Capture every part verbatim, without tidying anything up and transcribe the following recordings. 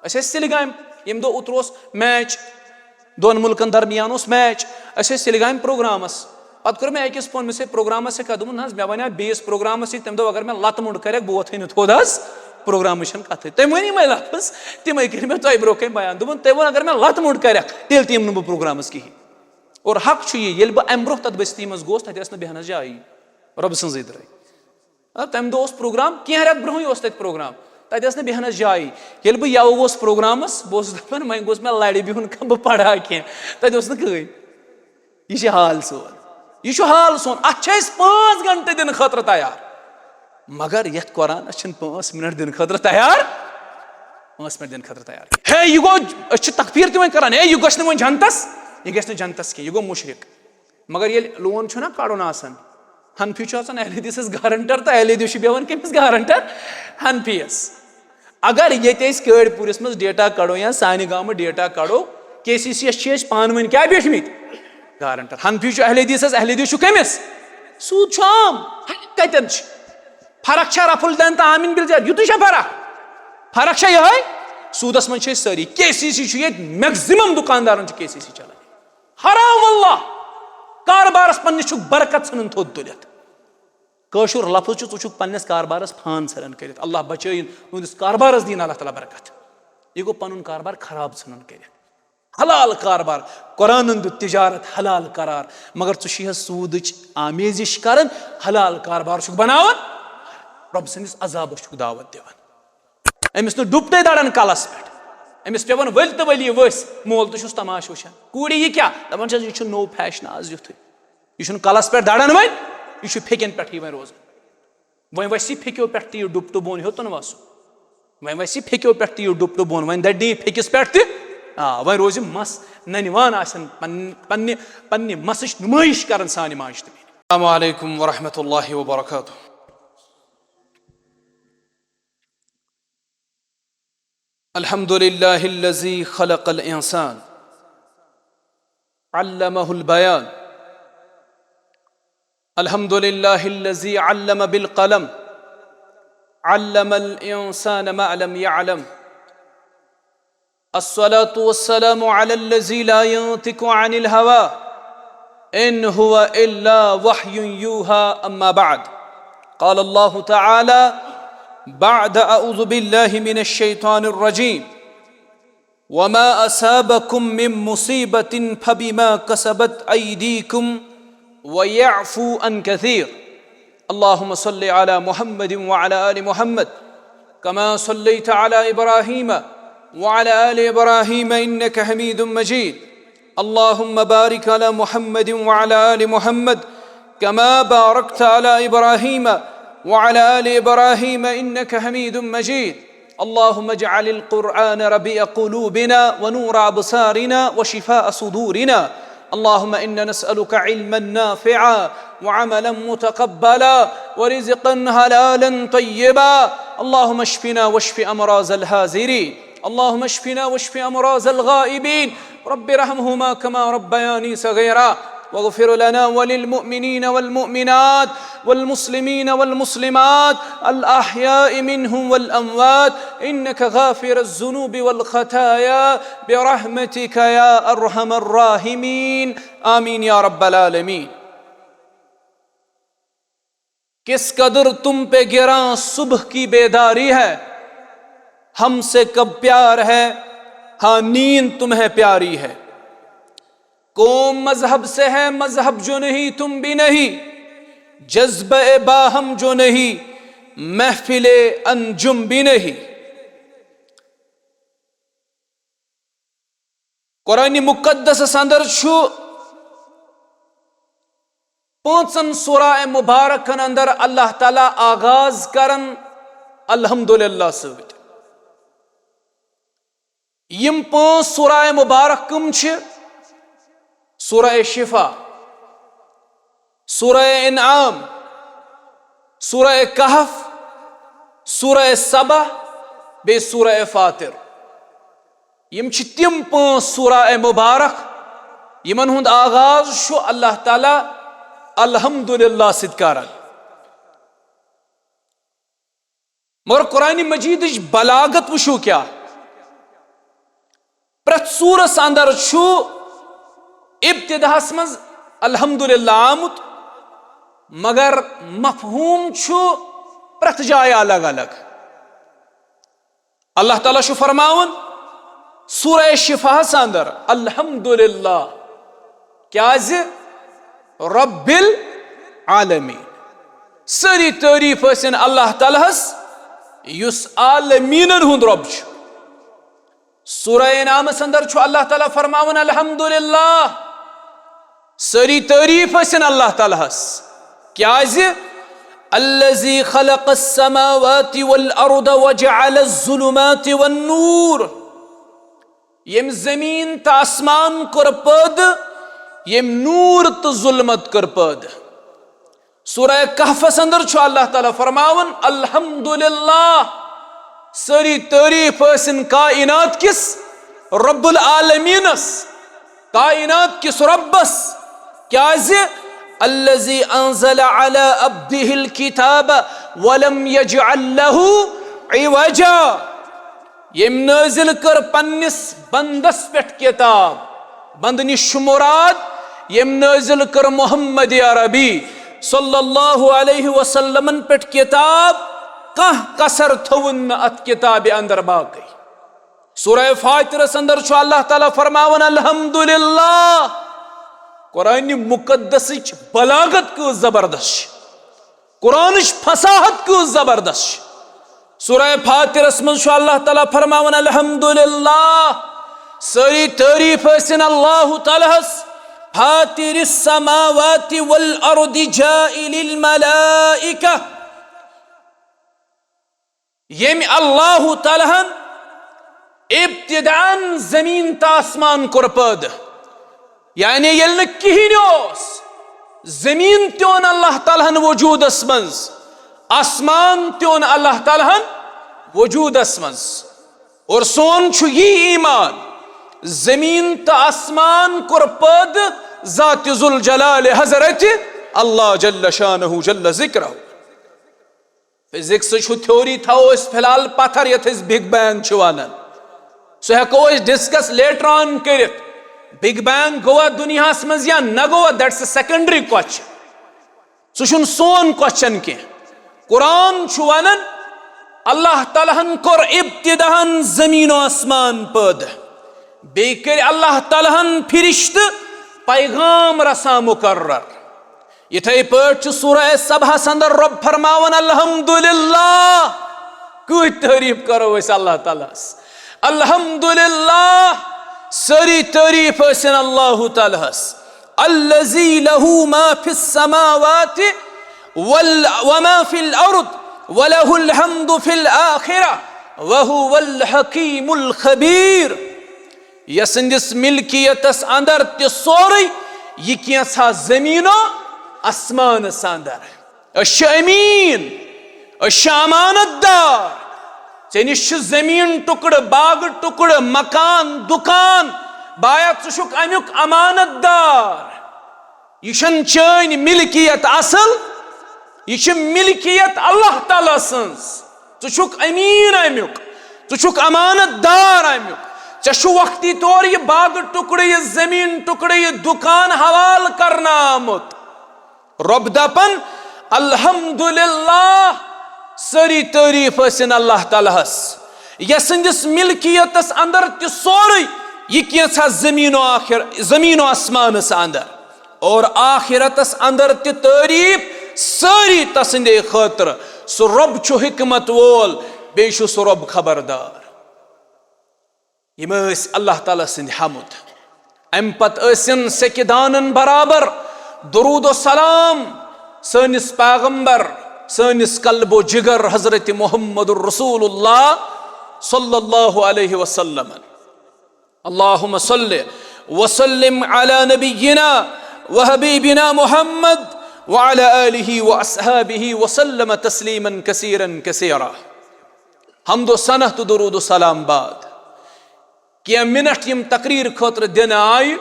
أسۍ ٲسۍ سِلگامہِ، ییٚمہِ دۄہ اوترٕ اوس میچ، دۄن مُلکن درمیان اوس میچ۔ أسۍ ٲسۍ سِلگامہِ پروگرامس۔ پتہٕ کوٚر مےٚ أکِس فون، مےٚ سۭتۍ پروگرامس سۭتۍ کتھ، دوٚپُن، "نہ حظ، مےٚ ونیٛاو بیٚیِس پروگرامس سۭتۍ، تٔمۍ دوٚپ، اگر مےٚ لتہٕ موٚنڈ کرٮ۪کھ، بہٕ وۄتھے نہٕ تھوٚد حظ، پروگرامٕچ چھنہٕ کتھٕے۔" تٔمۍ ؤنۍ یِمے لفظ، تِمے کٔرۍ مےٚ تۄہہِ برونٛہہ کنہِ بیان۔ دوٚپُن، "تٔمۍ ووٚن، اگر مےٚ لتہٕ موٚنڈ کرٮ۪کھ، تیٚلہِ تہِ یِمہٕ نہٕ بہٕ پروگرامس کِہینۍ۔" اور حق چھُ یہِ، ییٚلہِ بہٕ امہِ برونٛہہ تتھ بستی منٛز گوس، تتہِ ٲس نہٕ بیہنس جایی، رۄبہٕ سٕنٛزٕے درٲے۔ آ، تَمہِ دۄہ اوس پروگرام، کینٛہہ رٮ۪تھ برونٛہٕے اوس تَتہِ پروگرام۔ تَتہِ ٲس نہٕ بیٚہنَس جایی۔ ییٚلہِ بہٕ یَوٕ گوس پروگرامَس، بہٕ اوسُس دَپان، وۄنۍ گوٚژھ مےٚ لَرِ بِہُن کانٛہہ، بہٕ پَرٕ ہا کینٛہہ۔ تَتہِ اوس نہٕ کٕہٕنۍ۔ یہِ چھِ حال سون۔ یہِ چھُ حال سون۔ اَتھ چھِ أسۍ پانٛژھ گھنٹہٕ دِنہٕ خٲطرٕ تیار۔ مگر یَتھ قرآنَس چھِنہٕ پانٛژھ مِنَٹ دِنہٕ خٲطرٕ تیار۔ پانٛژھ مِنَٹ دِنہٕ خٲطرٕ تیار۔ ہے، یہِ گوٚو، أسۍ چھِ تکفیٖر تہِ وۄنۍ کَران۔ ہے، یہِ گژھِ نہٕ وۄنۍ جنتَس، یہِ گژھِ نہٕ جنتَس کینٛہہ، یہِ گوٚو مُشرِک۔ مگر ییٚلہِ لون چھُنہ کڑُن آسان، حنفی چھُ آسان اہل حدیثس گارنٹر، تہٕ اہل حدیث چھُ بیٚہوان کٔمِس گارنٹر؟ حنفیس۔ اگر ییٚتہِ أسۍ کٲڑۍ پوٗرِس منٛز ڈیٹا کڑو یا سانہِ گامہٕ ڈیٹا کڑو، کے سی سی یس چھِ أسۍ پانہٕ ؤنۍ کیٛاہ بیٖٹھمٕتۍ؟ گارنٹر۔ حنفی چھُ اہل حدیثس، اہل حدیث چھُ کٔمِس؟ سود چھُ عام۔ کتٮ۪ن چھِ؟ فرق چھا رفع الدین تہٕ آمین بالزیادہ؟ یُتُے چھا فرق؟ فرق چھا یِہوٚے؟ سودس منٛز چھِ أسۍ سٲری۔ کے سی سی چھُ ییٚتہِ، میکزِمم دُکاندارن چھُ کے سی سی چلان۔ حرام اللہ، کاربارس پننِس چھُکھ برکت ژھٕنان تھوٚد تُلِتھ۔ کٲشُر لفظ چھُ، ژٕ چھُکھ پننِس کاربارس فان ژھٕنان کٔرِتھ۔ اللہ بچٲیِن، تُہنٛدِس کاربارس دِیِن اللہ تعالیٰ برکت۔ یہِ گوٚو پنُن کاربار خراب ژھٕنان کٔرِتھ۔ حلال کاربار، قرآنن دیُت تجارت حلال قرار، مگر ژٕ چھُے حظ سوٗدٕچ آمیزش کران، حلال کاربار چھُکھ بناوان، رۄب سٕنٛدِس عذابس چھُکھ دعوت دِوان۔ أمِس نہٕ ڈُپٹے دَران کَلَس پٮ۪ٹھ۔ أمِس پٮ۪وان ؤلۍ تہٕ ؤلۍ یہِ ؤسۍ۔ مول تہِ چھُس تماشہٕ وٕچھان۔ کوٗرِ یہِ کیٛاہ؟ دَپان چھَس، یہِ چھُ نوٚو فیشن آز یُتھُے۔ یہِ چھُنہٕ کَلَس پٮ۪ٹھ دَران وۄنۍ، یہِ چھُ پھیٚکٮ۪ن پٮ۪ٹھٕے وۄنۍ روزان۔ وۄنۍ وَسہِ یہِ پھیٚکیو پٮ۪ٹھ تہِ یہِ ڈُپٹہٕ بۄن ہیوٚتُن وَسُن۔ وۄنۍ وَسہِ یہِ پھیٚکیو پٮ۪ٹھ تہِ یہِ ڈُپٹہٕ بۄن، وۄنۍ دَرِ نہٕ یہِ پھیٚکِس پٮ۪ٹھ تہِ۔ آ، وۄنۍ روزِ مَس نَنہِ وان آسن پن-، پننہِ، پننہِ مَسٕچ نُمٲیِش کَران سانہِ ماجہِ تہٕ بیٚنہِ۔ السلام علیکم ورحمۃ اللہ وبرکاتہ۔ الحمد لله الذي خلق الإنسان علمه البيان. الحمد لله الذي علم بالقلم، علم الإنسان ما لم يعلم. الصلاة والسلام على الذي لا ينطق عن الهوى، إن هو إلا وحي يوحى. أما بعد، قال الله تعالى بعد أعوذ بالله من الشيطان الرجيم: وما أصابكم من مصيبة فبما كسبت أيديكم ويعفو عن كثير. اللهم صل على محمد وعلى آل محمد كما صليت على إبراهيم وعلى آل إبراهيم إنك حميد مجيد. اللهم بارك على محمد وعلى آل محمد كما باركت على إبراهيم وعلى آل إبراهيم إنك حميد مجيد. اللهم اجعل القرآن ربيع قلوبنا ونور أبصارنا وشفاء صدورنا. اللهم إنا نسألك علما نافعا وعملا متقبلا ورزقا حلالا طيبا. اللهم اشفنا واشف أمراض الحاضرين. اللهم اشفنا واشف أمراض الغائبين. رب ارحمهما كما ربياني صغيرا. واغفر لنا وللمؤمنين والمؤمنات والمسلمين والمسلمات الأحياء منهم والأموات إنك غافر الذنوب والخطايا برحمتك يا أرحم الراحمين. آمين يا رب العالمين. کس قدر تم پہ گراں صبح کی بیداری ہے، ہم سے کب پیار ہے، ہاں نیند تمہیں پیاری ہے۔ قوم مذہب سے ہے، مذہب جو نہیں تم بھی نہیں، جذبہ باہم جو نہیں، محفل انجم بھی نہیں۔ قرآن مقدسس اندر چھُ پانٛژن سورہ مبارکن اندر اللہ تعالیٰ آغاز کران الحمدللہ سۭتۍ۔ یِم پانٛژھ سورہ مبارک کم چھِ؟ سورہ شفا، سورہ انعام، سورہ کہف، سورہ سبا، بیٚیہِ سورہ فاطر۔ یِم چھِ تِم پانٛژھ سورہ مبارک یِمن ہُنٛد آغاز چھُ اللہ تعالیٰ الحمدللہ سۭتۍ کران۔ مگر قرآن مجیدٕچ بلاغت وٕچھِو کیٛاہ۔ پرٛٮ۪تھ سورس اندر چھُ ابتداہس منٛز الحمدللہ آمُت، مگر مفہوم چھُ پرٛٮ۪تھ جایہِ الگ الگ۔ اللہ تعالیٰ چھُ فرماوان سورہ شفاہس اندر، الحمدللہ، کیازِ؟ رب العالمین۔ سٲری تعریٖف ٲسِن اللہ تعالیٰ ہس، یُس عالمیٖنن ہُنٛد رب چھُ۔ سورہ انعامس اندر چھُ اللہ تعالیٰ فرماوان، الحمدللہ، سٲری تعریٖف ٲسِن اللہ تعالیٰ ہس، کیازِ؟ الذی خلق السماوات والارض وجعل الظلمات والنور۔ ییٚمۍ زٔمیٖن تہٕ آسمان کوٚر پٲدٕ، ییٚمۍ نوٗر تہٕ ظلمت کٔر پٲدٕ۔ سورہ کہفس اندر چھُ اللہ تعالیٰ فرماوان، الحمدللہ، سٲری تعریٖف ٲسِن کائنات کِس رب العالمینس، کائنات کِس ربس، کیازِ؟ الذی انزل علی عبدہ الکتاب ولم یجعل لہ عوجا۔ ییٚمۍ نٲزِل کٔر پننِس بندس پٮ۪ٹھ کتاب، بندٕ نِش چھُ مُراد ییٚمۍ نٲزِل کٔر محمد عربی صلی اللہ علیہ وسلمن پٮ۪ٹھ کتاب، کانٛہہ کسر تھٲوٕن نہٕ اتھ کتابہِ اندر باقٕے۔ سورہ فاطرس اندر چھُ اللہ تعالیٰ فرماوان، الحمدللہ۔ قرآن مقدسٕچ بلاغت کۭژ زبردست چھِ، قرآنٕچ فصاحت کۭژ زبردست چھِ۔ سورہ فاطرس منٛز چھُ اللہ تعالیٰ فرماوان، الحمدللہ، سٲری تعریٖف ٲسِن اللہ تعالیٰ ہس، فاطر السماوات والارض جاعل الملائکہ۔ ییٚمۍ اللہ تعالیٰ ہن ابتداً زمیٖن تہٕ آسمان کوٚر پٲدٕ، یعنی ییٚلہِ نہٕ کِہیٖنۍ اوس، زمیٖن تہِ اوٚن اللہ تعالیٰ ہن وجوٗدس منٛز، آسمان تہِ اوٚن اللہ تعالیٰ ہن وجوٗدس منٛز۔ اور سون چھُ یی ایمان، زمیٖن تہٕ آسمان کوٚر پٲدٕ ذات ذوالجلال حضرت اللہ جل شانہ جل ذکرہ۔ فزکس چھُ تھیوری، تھاوو أسۍ فی الحال پتھر، یتھ أسۍ بگ بینگ چھِ ونان۔ سُہ ہٮ۪کو أسۍ ڈسکس لیٹر آن کٔرِتھ۔ بگ بینگ گوٚوا دُنیاہس منٛز یا نہ گوٚوا، that's a secondary question۔ سُہ چھُنہٕ سون question کینٛہہ۔ قرآن چھُ ونان، اللہ تعالیٰ ہن کوٚر ابتداہن زمین و آسمان پٲدٕ۔ بیٚیہِ کٔرۍ اللہ تعالیٰ ہن فرشتہٕ پیغام رساں مقرر۔ یِتھے پٲٹھۍ چھُ سورہ سبحس اندر رب فرماوان، الحمدللہ۔ کۭتۍ تعریٖف کرو أسۍ اللہ تعالیٰ ہس؟ الحمدللہ، سٲری تعریٖف ٲسِن اللہ تعالیٰ ہس۔ الذی لہ ما فی السماوات وال-، وما فی الارض ولہ الحمد فی الآخرہ وہو الحکیم الخبیر۔ یسٕنٛدِس ملکیتس اندر تہِ سورُے، یہِ کینٛژھا زمیٖنو آسمانس اندر۔ أسۍ چھِ أمیٖن، أسۍ چھِ امانت دار۔ ژےٚ نِش چھُ زمیٖن ٹُکڑٕ، باغہٕ ٹُکڑٕ، مکان، دُکان، بایا ژٕ چھُکھ امیُک امانت دار۔ یہِ چھَنہٕ چٲنۍ ملکیت اصل، یہِ چھِ ملکیت اللہ تعالیٰ سٕنٛز۔ ژٕ چھُکھ أمیٖن امیُک، ژٕ چھُکھ امانت دار امیُک۔ ژےٚ چھُ وقتی طور یہِ باغہٕ ٹُکڑٕ، یہِ زمیٖن ٹُکڑٕ، یہِ دُکان حوالہٕ کرنہٕ آمُت۔ رۄب دپان، الحمدللہ، سٲری تعریٖف ٲسِن اللہ تعالیٰ ہس، یسٕنٛدِس ملکیتس اندر تہِ سورُے یہِ کینٛژھا زمیٖن و آخر، زمیٖن و آسمانس اندر اور آخرتس اندر تہِ تعریٖف سٲری تسٕنٛدے خٲطرٕ۔ سُہ رۄب چھُ حکمت وول، بیٚیہِ چھُ سُہ رۄب خبردار۔ یِم ٲسۍ اللہ تعالیٰ سٕنٛدۍ حمد۔ امہِ پتہٕ ٲسِن سیٚکہِ دانن برابر درود و سلام سٲنِس پیغمبر، سٲنِس قلب و جگر حضرت محمد رسول اللہ صلی اللہ علیہ وسلم۔ اللهم صل وسلم على نبينا وحبيبنا محمد وعلى آله وأصحابه وسلم تسليما كثيرا كثيرا۔ حمد و ثنا تہٕ درود و سلام بعد، کینٛہہ منٹ یِم تقریر خٲطرٕ دِنہٕ آیہِ،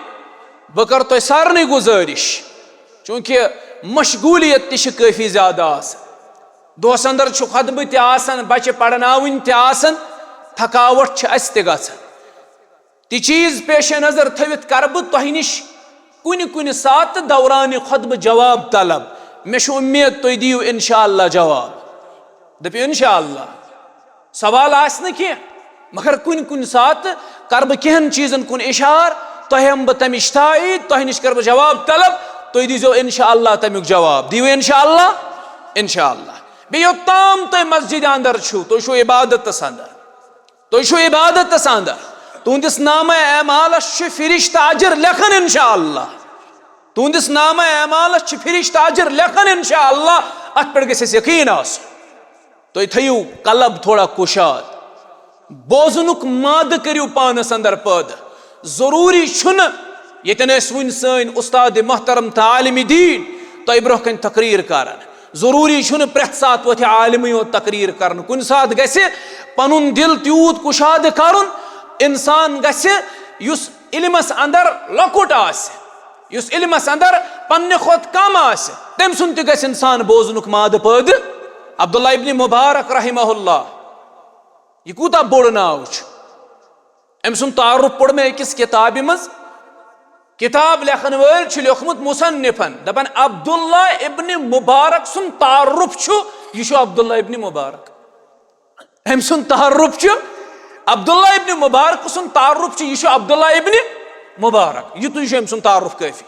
بہٕ کرٕ تۄہہِ سارنٕے گُزٲرِش، چوٗنٛکہِ مشغولیت تہِ چھِ کٲفی زیادٕ آسان۔ دۄہس اندر چھُ خطبہٕ تہِ آسان، بچہِ پرناوٕنۍ تہِ آسان، تھکاوٹھ چھِ اسہِ تہِ گژھان۔ یہِ چیٖز پیش نظر تھٲوِتھ کرٕ بہٕ تۄہہِ نِش کُنہِ کُنہِ ساتہٕ دوران خطبہٕ جواب طلب۔ مےٚ چھُ اُمید تُہۍ دِیِو انشاءاللہ جواب۔ دٔپِو انشاءاللہ۔ سوال آسہِ نہٕ کینٛہہ، مگر کُنہِ کُنہِ ساتہٕ کرٕ بہٕ کینٛہَن چیٖزن کُن اِشارٕ، تۄہہِ ہٮ۪مہٕ بہٕ تَمِچ تایید، تۄہہِ نِش کرٕ بہٕ جواب طلب، تُہۍ دیٖزیو انشاءاللہ تَمیُک جواب۔ دِیِو انشاءاللہ، انشاءاللہ۔ بیٚیہِ یوٚتام تُہۍ مسجدِ اندر چھِو، تُہۍ چھِو عبادتس اندر، تُہۍ چھِو عبادتس اندر، تُہنٛدِس نامہ اعمالس چھِ فرشتہٕ اجر لیکھان انشاءاللہ، تُہنٛدِس نامہ اعمالس چھِ فرشتہٕ اجر لیکھان انشاءاللہ۔ اتھ پٮ۪ٹھ گژھِ اَسہِ یقین آسُن۔ تُہۍ تھٲیِو قلب تھوڑا کُشاد، بوزنُک مادٕ کٔرِو پانس اندر پٲدٕ۔ ضروٗری چھُنہٕ ییٚتٮ۪ن ٲسۍ وٕنۍ سٲنۍ اُستاد محترم تہٕ عالمِ دیٖن تۄہہِ برونٛہہ کنہِ تقریر کران، ضروٗری چھُنہٕ پرٛٮ۪تھ ساتہٕ وۄتھِ عالمٕے یوت تقریر کرنہٕ۔ کُنہِ ساتہٕ گژھِ پنُن دل تیوٗت کُشادٕ کرُن، انسان گژھِ، یُس علمس اندر لۄکُٹ آسہِ، یُس علمس اندر پننہِ کھۄتہٕ کم آسہِ، تٔمۍ سُنٛد تہِ گژھِ انسان بوزنُک مادٕ پٲدٕ۔ عبداللہ ابن مبارک رحمہ اللہ، یہِ کوٗتاہ بوٚڑ ناو چھُ۔ أمۍ سُنٛد تعارُف پوٚر مےٚ أکِس کِتابہِ منٛز۔ کِتاب لیکھن وٲلۍ چھِ لیوٚکھمُت مُصنِفن، دَپان، عبداللہ ابن مبارک سُنٛد تعارُف چھُ، یہِ چھُ عبداللہ ابن مبارک۔ أمۍ سُنٛد تعارُف چھُ، عبداللہ ابن مبارک سُنٛد تعارُف چھُ، یہِ چھُ عبداللہ ابن مبارک۔ یِتُے چھُ أمۍ سُنٛد تعارُف کٲفی۔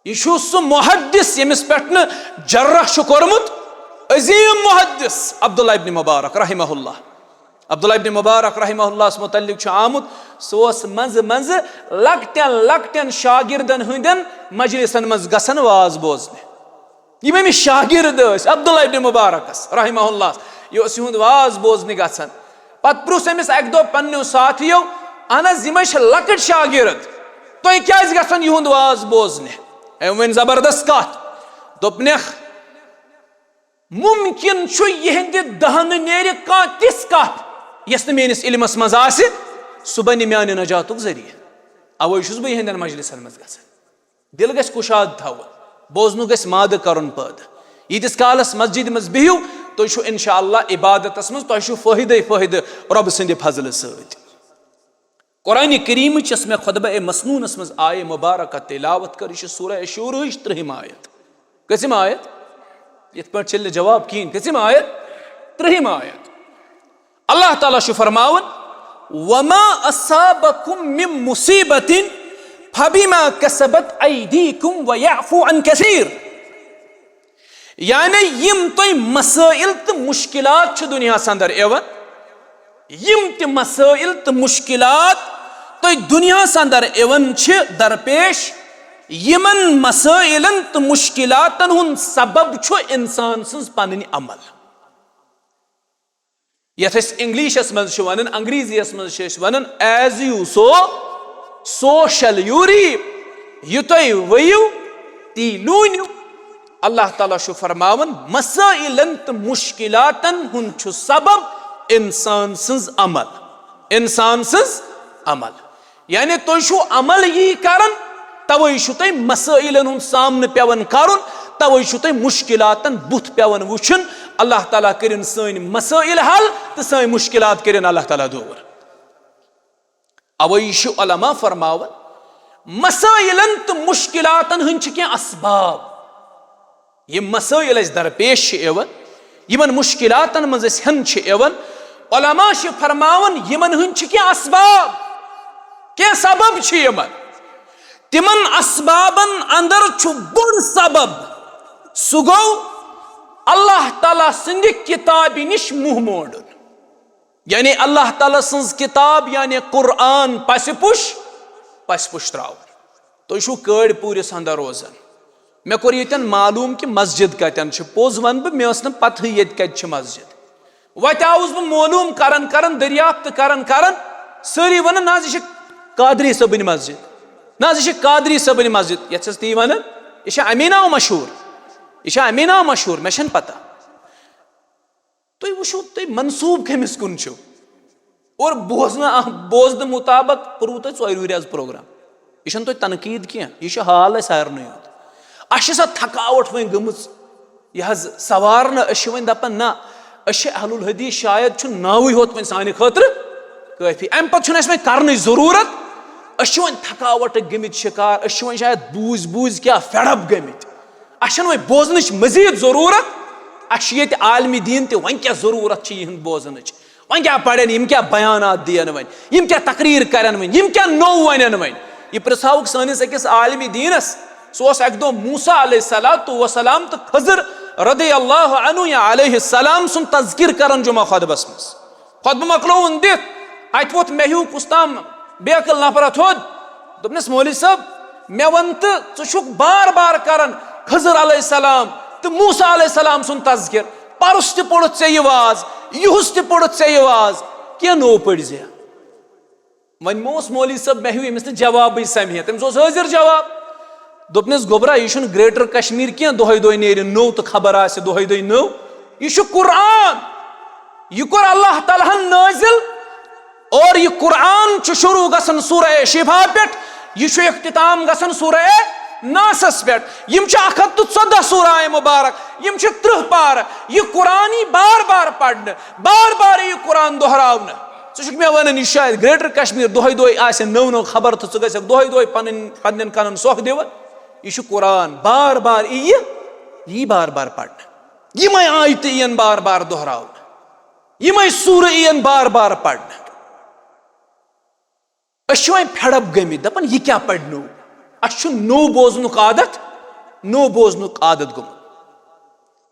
یہِ چھُ سُہ محدث ییٚمِس پٮ۪ٹھ نہٕ جرح چھُ کوٚرمُت، عظیٖم محدث عبداللہ ابن مبارک رحمہ اللہ۔ عبداللہ ابن مبارک رحمہ اللہس متعلق چھُ آمُت، سُہ اوس منٛزٕ منٛزٕ لۄکٹٮ۪ن لۄکٹٮ۪ن شاگردن ہٕنٛدٮ۪ن مجلسن منٛز گژھان واز بوزنہِ۔ یِم أمِس شاگرد ٲسۍ عبداللہ ابن مبارکس رحمہ اللہ، یہِ اوس یِہُنٛد واز بوزنہِ گژھان۔ پتہٕ پرُژھ أمِس اکہِ دۄہ پننیو ساتھیو، "اہن حظ، یِم حظ چھِ لۄکٕٹۍ شاگرد، تُہۍ کیازِ گژھان یِہُنٛد واز بوزنہِ؟" أمۍ ؤنۍ زبردست کتھ، دوٚپنکھ، "ممکن چھُ یِہنٛدِ دہنہٕ نیرِ کانٛہہ تِژھ کتھ، یۄس نہٕ میٲنِس علمس منٛز آسہِ، سُہ بنہِ میانہِ نجاتُک ذٔریعہٕ۔ اوے چھُس بہٕ یِہنٛدٮ۪ن مجلسن منٛز گژھان۔" دل گژھِ کُشاد تھاوُن، بوزنُک گژھِ مادٕ کرُن پٲدٕ۔ ییٖتِس کالس مسجدِ منٛز بِہِو، تُہۍ چھِو انشاءاللہ عبادتس منٛز، تۄہہِ چھُو فٲیدَے فٲیدٕ رۄبہٕ سٕنٛدِ فضلہٕ سۭتۍ۔ قرآن کریمٕچ یۄس مےٚ خطبہ مصنونس منٛز آیے مبارکہ تلاوت کٔر، یہِ چھِ سورہ شورٕچ ترٛہِم آیت۔ کٔژِم آیت؟ یِتھ پٲٹھۍ چھِنہٕ جواب کِہیٖنۍ۔ کٔژِم آیت؟ ترٛہِم آیت۔ اللہ تعالیٰ چھُ فرماوان، "وما اصابکم من مصیبت فبما کسبت ایدیکم ویعفو عن کثیر۔" یعنی یِم تۄہہِ مسائل تہٕ مشکلات چھِ دُنیاہس اندر یِوان، یِم تہِ مسائل تہٕ مشکلات تۄہہِ دُنیاہس اندر یِوان چھِ درپیش، یِمن مسائلن تہٕ مشکلاتن ہُنٛد سبب چھُ انسان سٕنٛز پنٕنۍ عمل۔ یتھ أسۍ انگلشس منٛز چھِ ونان، انگریزیس منٛز چھِ أسۍ ونان، "As you sow, so shall you reap"۔ یہِ تُہۍ ؤیِو، تی لوٗنِو۔ اللہ تعالیٰ چھُ فرماوان، مسائلن تہٕ مشکلاتن ہُنٛد چھُ سبب انسان سٕنٛز عمل، انسان سٕنٛز عمل۔ یعنی تُہۍ چھِو عمل یی کران، توے چھُ تۄہہِ مسائلن ہُنٛد سامنہٕ پٮ۪وان کرُن، توے چھُ تۄہہِ مشکلاتن بُتھ پٮ۪وان وٕچھُن۔ اللہ تعالیٰ کٔرِن سٲنۍ مسائل حل تہٕ سٲنۍ مشکلات کٔرِن اللہ تعالیٰ دوٗر۔ اوے چھِ علماء فرماوان، مسائلن تہٕ مشکلاتن ہٕنٛدۍ چھِ کینٛہہ اسباب۔ یِم مسائل اَسہِ درپیش چھِ یِوان، یِمن مشکلاتن منٛز أسۍ ہٮ۪ن چھِ یِوان، علماء چھِ فرماوان، یِمن ہٕنٛدۍ چھِ کینٛہہ اسباب۔ کینٛہہ سبب چھِ یِمن۔ تِمن اسبابن اندر چھُ بوٚڑ سبب، سُہ گوٚو اللہ تعالیٰ سٕنٛدِ کِتابہِ نِش منہ مونڈُن۔ یعنی اللہ تعالیٰ سٕنٛز کِتاب، یعنی قرآن، پسہِ پُش، پسہِ پُش ترٛاوُن۔ تُہۍ چھِو کٲڑۍ پوٗرِس اندر روزان۔ مےٚ کوٚر ییٚتٮ۪ن معلوم کہِ مسجد کتٮ۪ن چھِ۔ پوٚز ونہٕ بہٕ، مےٚ ٲس نہٕ پتہٕے ییٚتہِ کتہِ چھِ مسجد۔ وتہِ آوُس بہٕ معلوم کران کران، دٔریافت کران کران، سٲری ونان، "نہ حظ، یہِ چھِ قادری صٲبٕنۍ مسجد، نہ حظ، یہِ چھِ قادری صٲبٕنۍ مسجد۔" یتھ چھِ حظ تی ونان، یہِ چھِ امی ناو مشہوٗر، یہِ چھِ امی ناو مشہوٗر، مےٚ چھَنہٕ پتہ۔ تُہۍ وٕچھِو، تُہۍ منسوٗب کٔمِس کُن چھِو۔ اور بوزنہٕ آ-، بوزنہٕ مُطابق کوٚروٕ تۄہہِ ژورِ وٕہٕرۍ آز پروگرام۔ یہِ چھَنہٕ تۄہہِ تنقیٖد کینٛہہ، یہِ چھُ حال اَسہِ سارنٕے ہُنٛد۔ اَسہِ چھِ سۄ تھکاوٹ وۄنۍ گٔمٕژ، یہِ حظ سوارنہٕ۔ أسۍ چھِ وۄنۍ دَپان، نہ، أسۍ چھِ اہل الحدیث، شاید چھُ ناوٕے ہوت وۄنۍ سانہِ خٲطرٕ کٲفی۔ اَمہِ پَتہٕ چھُنہٕ اَسہِ وۄنۍ کَرنٕچ ضروٗرت۔ أسۍ چھِ وۄنۍ تھکاوٹٕکۍ گٔمٕتۍ شِکار، أسۍ چھِ وۄنۍ شاید بوٗزۍ بوٗزۍ کیٛاہ fed up گٔمٕتۍ۔ اَسہِ چھَنہٕ وۄنۍ بوزنٕچ مٔزیٖد ضروٗرت۔ اَسہِ چھُ ییٚتہِ عالمِ دیٖن تہِ، وۄنۍ کیٛاہ ضروٗرت چھِ یِہِنٛد بوزنٕچ؟ وۄنۍ کیٛاہ پَرن یِم، کیٛاہ بیانات دِین وۄنۍ، یِم کیٛاہ تقریر کَرن وۄنۍ، یِم کیٛاہ نوٚو وَنن وۄنۍ؟ یہِ پرٛژھاوُکھ سٲنِس أکِس عالمِ دیٖنَس۔ سُہ اوس اَکہِ دۄہ موسیٰ علیہ الصلوۃ والسلام تہٕ خضر رضی اللہ عنہ یا علیہ السلام سُنٛد تذکر کَران جمعہ خطبس منٛز۔ خطبہٕ مۄکلووُن دِتھ، اَتہِ ووٚتھ مےٚ ہیوٗ کُس تام بیکٕل نفرا تھوٚد۔ دوٚپنَس، "مولوی صٲب، مےٚ وَن تہٕ، ژٕ چھُکھ بار بار کران خضر علیہ السلام تہٕ موسیٰ علیہ السلام سُنٛد تذکر۔ پَرُس تہِ پوٚرُتھ ژےٚ یہِ واز، یُہُس تہِ پوٚرُتھ ژےٚ یہِ واز، کینٛہہ نوٚو پٔرۍ زِ۔" وۄنۍ ما اوس مولوی صٲب مےٚ ہیوٗ أمِس نہٕ جوابٕے سَمہِ ہا، تٔمِس اوس حٲضِر جواب۔ دوٚپنَس، "گوٚبرا، یہِ چھُنہٕ گریٹر کشمیر کینٛہہ، دۄہَے دۄہَے نیرِ نوٚو تہٕ خبر آسہِ دۄہَے دۄہَے نوٚو۔ یہِ چھُ قرآن، یہِ کوٚر اللہ تعالیٰ ہَن نٲزِل، اور یہِ قرآن چھُ شروٗع گژھان سورہ شفا پٮ۪ٹھ، یہِ چھُ اختتام گژھان سورہ ناسَس پٮ۪ٹھ۔ یِم چھِ اَکھ ہَتھ تہٕ ژۄداہ سورہ مبارک، یِم چھِ تٕرٛہ پارٕ۔ یہِ قرآن یی بار بار پَرنہٕ، بار بار یی یہِ قرآن دۄہراونہٕ۔ ژٕ چھُکھ مےٚ وَنان، یہِ چھُ شاید گریٹر کشمیر دۄہَے دۄہَے آسہِ نٔو نٔو خبر تہٕ ژٕ گژھکھ دۄہَے دۄہَے پَنٕنۍ، پَنٕنٮ۪ن کَنَن سۄکھ دِوان؟ یہِ چھُ قرآن، بار بار یی یہِ، یی بار بار پَرنہٕ۔ یِمَے آیتہٕ یِن بار بار دۄہراونہٕ، یِمَے سورہ یِن بار بار پَرنہٕ۔" أسۍ چھِ وۄنۍ fed up گٔمٕتۍ، دَپان، "یہِ کیٛاہ پَرِ نوٚو؟" اَسہِ چھُ نوٚو بوزنُک عادت، نوٚو بوزنُک عادت گوٚمُت۔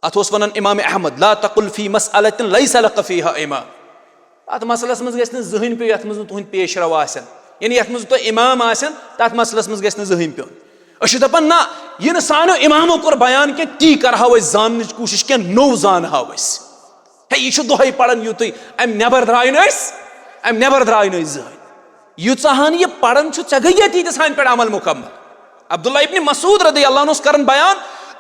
اَتھ اوس وَنان امام احمد، "لا تقل فی مسئلۃ لیس لک فیہا امام۔" اَتھ مسئلَس منٛز گژھِ نہٕ زٕہٕنۍ پیوٚن یَتھ منٛز نہٕ تُہٕنٛدۍ پیش رو آسن، یعنی یَتھ منٛز نہٕ تۄہہِ امام آسن، تَتھ مسئلَس منٛز گژھِ نہٕ زٕہٕنۍ پیوٚن۔ أسۍ چھِ دَپان، نہ، یہِ نہٕ سانیو امامو کوٚر بیان کینٛہہ، تی کَرہاو أسۍ زاننٕچ کوٗشِش، کینٛہہ نوٚو زانہاو أسۍ۔ ہے، یہِ چھُ دۄہَے پَران یُتُے، اَمہِ نٮ۪بر درٛاے نہٕ أسۍ، اَمہِ نٮ۪بر درٛاے نہٕ أسۍ زٕہٕنۍ۔ ییٖژاہ ہن یہِ پَران چھُ، ژےٚ گٔیی ییٚتی تہِ سانہِ پٮ۪ٹھ عمل مُکمل۔ عبداللہ ابن مسعود رضی اللہ عنہس کران بیان،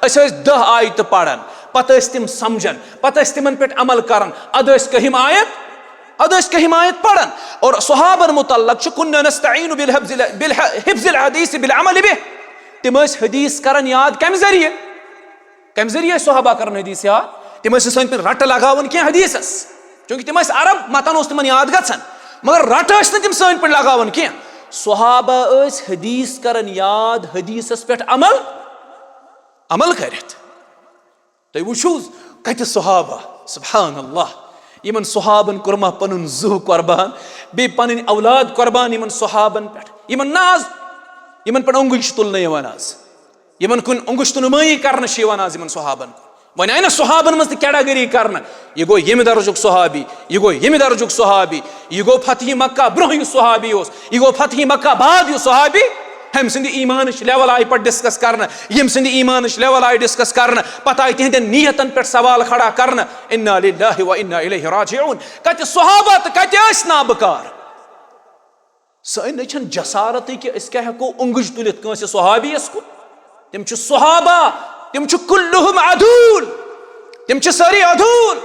أسۍ ٲسۍ دَہ آیتہٕ پَران، پَتہٕ ٲسۍ تِم سَمجھان، پَتہٕ ٲسۍ تِمن پٮ۪ٹھ عمل کران۔ اَدٕ ٲسۍ کٔہِم آیت، اَدٕ ٲسۍ کٔہِم آیت پَران۔ اور صحابن متعلق چھُ، "کُنّا نستعین بالحفظ، بالح-، حفظ الحدیث بالعمل به۔" تِم ٲسۍ حدیث کران یاد کَمہِ ذٔریعہٕ؟ کَمہِ ذٔریعہٕ ٲسۍ صحابہ کران حدیث یاد؟ تِم ٲسۍ نہٕ سٲنۍ پٲٹھۍ رٹہٕ لگاوان کینٛہہ حدیثس، چونکہ تِم ٲسۍ عرب، متن اوس تِمن یاد گژھان، مگر رٹہٕ ٲسۍ نہٕ تِم سٲنۍ پٲٹھۍ لگاوان کینٛہہ۔ صحابہ ٲسۍ حدیث کران یاد، حدیثس پٮ۪ٹھ عمل، عمل کٔرِتھ۔ تُہۍ وٕچھِو، کتہِ صحابہ، سبحان اللہ، یِمن صحابن کوٚر ما پنُن زُو قربان، بیٚیہِ پنٕنۍ اولاد قربان یِمن صحابن پٮ۪ٹھ، یِمن نہ آز، یِمن پٮ۪ٹھ اونگُج چھُ تُلنہٕ یِوان آز۔ یِمن کُن اونگُج تہٕ نُمٲیی کرنہٕ چھِ یِوان آز یِمن صحابن کُن۔ وۄنۍ آیہِ نہ صحابن منٛز تہِ category کرنہٕ، یہِ گوٚو ییٚمہِ درجُک صحابی، یہِ گوٚو ییٚمہِ درجُک صحابی، یہِ گوٚو فتح مکہ برونٛہہ یُس صحابی اوس، یہِ گوٚو فتح مکہ بعد یُس صحابی۔ ہُمۍ سٕنٛدِ ایٖمانٕچ level آیہِ پتہٕ discuss کرنہٕ، یِم سٕنٛدِ ایٖمانٕچ level آیہِ discuss کرنہٕ، پتہٕ آیہِ تِہنٛدٮ۪ن نیتن پٮ۪ٹھ سوال کھڑا کرنہٕ۔ انا للہ و انا الیہ راجعون۔ کتہِ صحابہ تہٕ کتہِ ٲسۍ نابکار؟ سٲنۍ نہ چھَنہٕ جسارتٕے کہِ أسۍ کیٛاہ ہٮ۪کو اونگُج تُلِتھ کٲنٛسہِ صحابیَس کُن۔ تِم چھِ صحابہ، تِم چھِ کلہم عدول، تِم چھِ سٲری عدول۔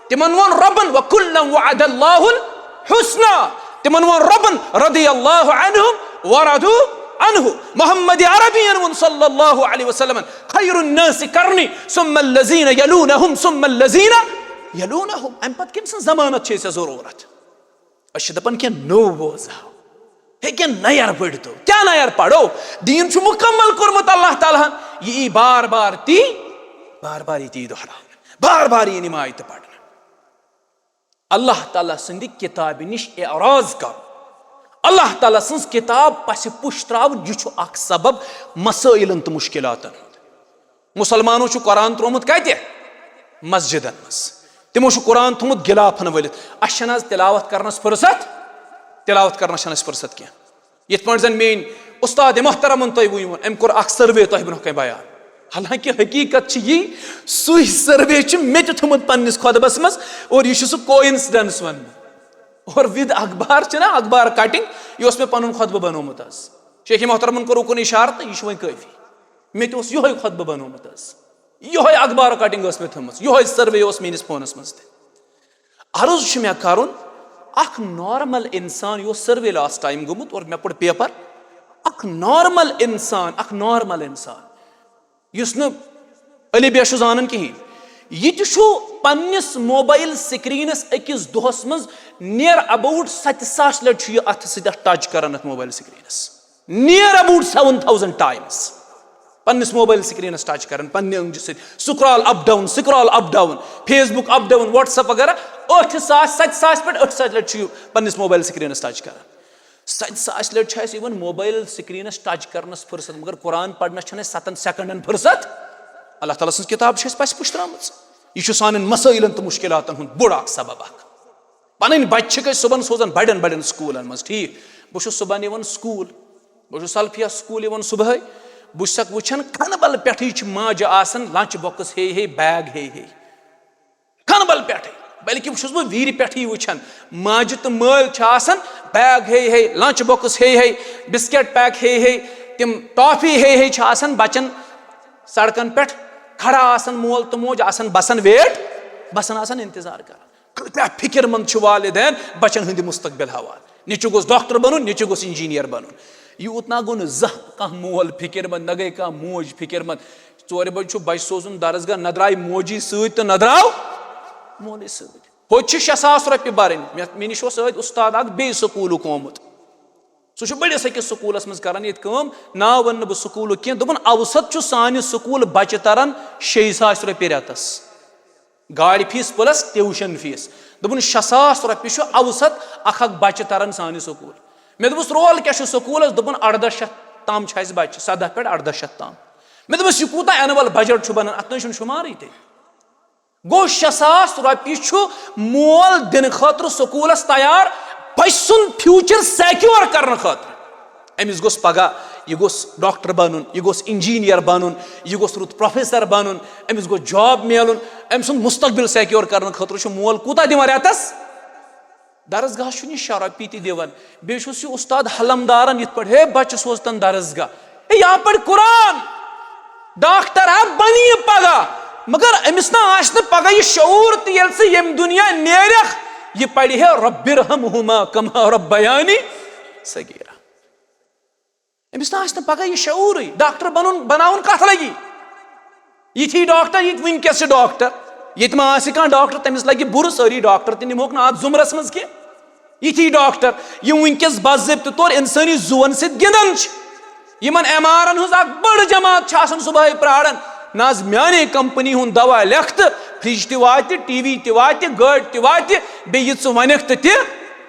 تِمن ووٚن رۄبن، "وکلا وعد اللہ الحسنی"، تِمن ووٚن رۄبن، "رضی اللہ عنہم ورضوا عنہ"۔ محمد عربین ووٚن صلی اللہ علیہ وسلمن، "خیر الناس قرنی ثم الذین یلونہم ثم الذین یلونہم"۔ امہِ پتہٕ کٔمۍ سٕنٛز ضمانت چھِ أسۍ ضروٗرت؟ أسۍ چھِ دَپان کینٛہہ نوٚو بوزہو، ہے کینٛہہ نَیَر پٔرۍتو۔ کیٛاہ نَیَر پَرو؟ دیٖن چھُ مُکمل کوٚرمُت اللہ تعالیٰ ہَن۔ یہِ یی بار بار تی، بار بار یی تی دۄہراونہٕ، بار بار یِن یِم آیتہٕ پَرنہٕ۔ اللہ تعالیٰ سٕنٛدِ کِتابہِ نِش اعراض کَرُن، اللہ تعالیٰ سٕنٛز کِتاب پَسہِ پُش ترٛاوُن، یہِ چھُ اَکھ سبب مسٲیِلَن تہٕ مُشکِلاتَن ہُنٛد۔ مُسلمانو چھُ قرآن ترٛوومُت کَتہِ؟ مسجدن منٛز۔ تِمو چھُ قرآن تھوٚومُت غلافن ؤلِتھ۔ اَسہِ چھَنہٕ آز تلاوت کرنس فرصت، تلاوت کرنس چھَنہٕ اَسہِ فرصت کینٛہہ۔ یِتھ پٲٹھۍ زن میٛٲنۍ اُستاد محترمن تۄہہِ ووٚنمُت، أمۍ کوٚر اکھ survey تۄہہِ برونٛہہ کنہِ بیان۔ حالانکہ حقیقت چھِ یی، سُے survey چھُ مےٚ تہِ تھوٚومُت پننِس خۄطبس منٛز، اور یہِ چھُ سُہ coincidence وننہٕ۔ اور with اخبار چھِ نا، اخبار cutting، یہِ اوس مےٚ پنُن خۄطبہٕ بنوومُت آز۔ شیخ محترمن کوٚر اُکُن اشارٕ تہٕ یہِ چھُ وۄنۍ کٲفی۔ مےٚ تہِ اوس یِہوٚے خۄطبہٕ بنوومُت حظ۔ یِہوٚے اخبار cutting ٲس مےٚ تھٲومٕژ، یِہوٚے survey اوس میٛٲنِس فونَس منٛز تہِ۔ عرض چھُ مےٚ کَرُن، اکھ normal اِنسان، یہِ اوس survey last time گوٚمُت اور مےٚ پوٚر paper، اکھ normal اِنسان، اکھ normal اِنسان، یُس نہٕ الف بے چھُ زانان کِہیٖنۍ، یہِ تہِ چھُ پننِس موبایل سکرینس أکِس دۄہس منٛز near about ستہِ ساس لٹہِ چھُ یہِ اتھٕ سۭتۍ اتھ ٹچ کران، اتھ mobile screens near about seven thousand times. پننِس موبایل سکرینس ٹچ کران، پننہِ أنگجہِ سۭتۍ scroll up down، scroll up down، Facebook up down، WhatsApp وغیرہ۔ ٲٹھِ ساس، ستہِ ساس پٮ۪ٹھ ٲٹھِ ساس لٹہِ چھُ یہِ پننِس موبایل سکرینس ٹچ کران۔ ستہِ ساس لٹہِ چھُ اَسہِ even موبایل سکرینس ٹچ کرنس فرصت، مگر قرآن پرنس چھنہٕ اَسہِ ستن سیکنڈن فرصت۔ اللہ تعالیٰ سٕنٛز کتاب چھِ اَسہِ پژِ پُشترٲمٕژ۔ یہِ چھُ سانٮ۪ن مسٲیلن تہٕ مشکلاتن ہُنٛد بوٚڑ اکھ سبب اکھ۔ پنٕنۍ بچہِ چھِکھ أسۍ صبحن سوزان بڑٮ۪ن بڑٮ۪ن سکوٗلن منٛز، ٹھیٖک؟ بہٕ چھُس صبحن یِوان سکوٗل، بہٕ چھُس سلفیہ سکوٗل یِوان صبحٲے، بہٕ چھُسکھ وٕچھان کھنہٕ بل پٮ۪ٹھٕے چھِ ماجہِ آسان لنچ باکس ہے ہے، بیگ ہے ہے۔ کھنہٕ بل پٮ۪ٹھٕے، بلکہِ وٕچھُس بہٕ ویٖرِ پٮ۪ٹھٕے وٕچھان، ماجہِ تہٕ مٲلۍ چھِ آسان بیگ ہے ہے، لنچ باکس ہے ہے، بسکٹ پیک ہے ہے، تِم ٹافی ہے ہے چھِ آسان بچن سڑکن پٮ۪ٹھ کھڑا آسان، مول تہٕ موج آسان بسن ویٹ، بسن آسان انتظار کران۔ کۭتیاہ فکر مند چھِ والدین بچن ہٕنٛدِ مستقبل حوالہٕ۔ نیٚچوٗ گوٚژھ ڈاکٹر بنُن، نیٚچوٗ گوٚژھ انجینئر بنُن۔ یوٗت نہ گوٚو نہٕ زانٛہہ کانٛہہ مول فکر مند، نہ گٔے کانٛہہ موج فکر مند۔ ژورِ بجہِ چھُ بچہٕ سوزُن درسگاہ، نہ درٛاے موجی سۭتۍ تہٕ نہ درٛاو مولٕے سۭتۍ۔ ہوٚتہِ چھِ شےٚ ساس رۄپیہِ برٕنۍ۔ مےٚ، مےٚ نِش اوس ٲدۍ اُستاد اکھ بیٚیہِ سکوٗلُک آمُت۔ سُہ چھُ بٔڑِس أکِس سکوٗلس منٛز کران ییٚتہِ کٲم، ناو وَنہٕ نہٕ بہٕ سکوٗلُک کینٛہہ۔ دوٚپُن، اوسط چھُ سانہِ سکوٗل بچہِ تران شیٚیہِ ساسہِ رۄپیہِ رٮ۪تس، گاڑِ فیس پلس ٹیوشن فیس۔ دوٚپُن، شےٚ ساس رۄپیہِ چھُ اوسط اکھ اکھ بچہِ تران سانہِ سکوٗل۔ مےٚ دوٚپُس، رول کیٛاہ چھُ سکوٗلس؟ دوٚپُن، اردہ شیتھ تام چھِ اَسہِ بچہِ، سدہ پٮ۪ٹھ اردہ شیتھ تام۔ مےٚ دوٚپُس، یہِ کوٗتاہ اینول بجٹ چھُ بنان؟ اتھ نہ چھُنہٕ شُمارٕے تیٚلہِ۔ گوٚو، شےٚ ساس رۄپیہِ چھُ مول دِنہٕ خٲطرٕ سکوٗلس تیار، بچہٕ سُنٛد فیوچر سیکیور کرنہٕ خٲطرٕ۔ أمِس گوٚژھ پگاہ، یہِ گوٚژھ ڈاکٹر بنُن، یہِ گوٚژھ انجینئر بنُن، یہِ گوٚژھ رُت پروفیسر بنُن، أمِس گوٚژھ جاب میلُن، أمۍ سُنٛد مستقبل سیکیور کرنہٕ خٲطرٕ چھُ مول کوٗتاہ دِوان رٮ۪تس؟ درسگاہس چھُنہٕ یہِ شےٚ رۄپیہِ تہِ دِوان۔ بیٚیہِ چھُس یہِ اُستاد حلم دارن یِتھ پٲٹھۍ، ہے، بچہٕ سوز تن درسگاہ۔ ہے، یہِ ہا پرِ قرآن، ڈاکٹر ہا بنہِ یہِ پگاہ، مگر أمِس نہ آسہِ نہٕ پگاہ یہِ شعوٗر تہِ، ییٚلہِ سُہ ییٚمہِ دُنیا نیرکھ، یہِ پرِ ہے رب ارحمہما کما ربیانی صغیرہ۔ أمِس نہ آسہِ نہٕ پگاہ یہِ شعوٗرٕے، ڈاکٹر بنُن، بناوُن کتھ لگی؟ یِتھی ڈاکٹر، یِتھۍ وٕنکیٚس چھِ ڈاکٹر، ییٚتہِ ما آسہِ کانٛہہ ڈاکٹر، تٔمِس لگہِ بُرٕ، سٲری ڈاکٹر تہِ نِمہوکھ نہٕ اتھ زُمرس منٛز کینٛہہ۔ یِتھی ڈاکٹر، یِم وٕنکیٚس باضٲبطہٕ طور انسٲنی زُون سۭتۍ گِنٛدان چھِ، یِمن ایم آرن ہٕنٛز اکھ بٔڑ جماعت چھِ آسان صبحٲے پراران، نہ حظ، میانے کمپنی ہُنٛد دوا لیکھ تہٕ فرج تہِ واتہِ، ٹی وی تہِ واتہِ، گٲڑۍ تہِ واتہِ، بیٚیہِ یہِ ژٕ ونکھ تہٕ تہِ،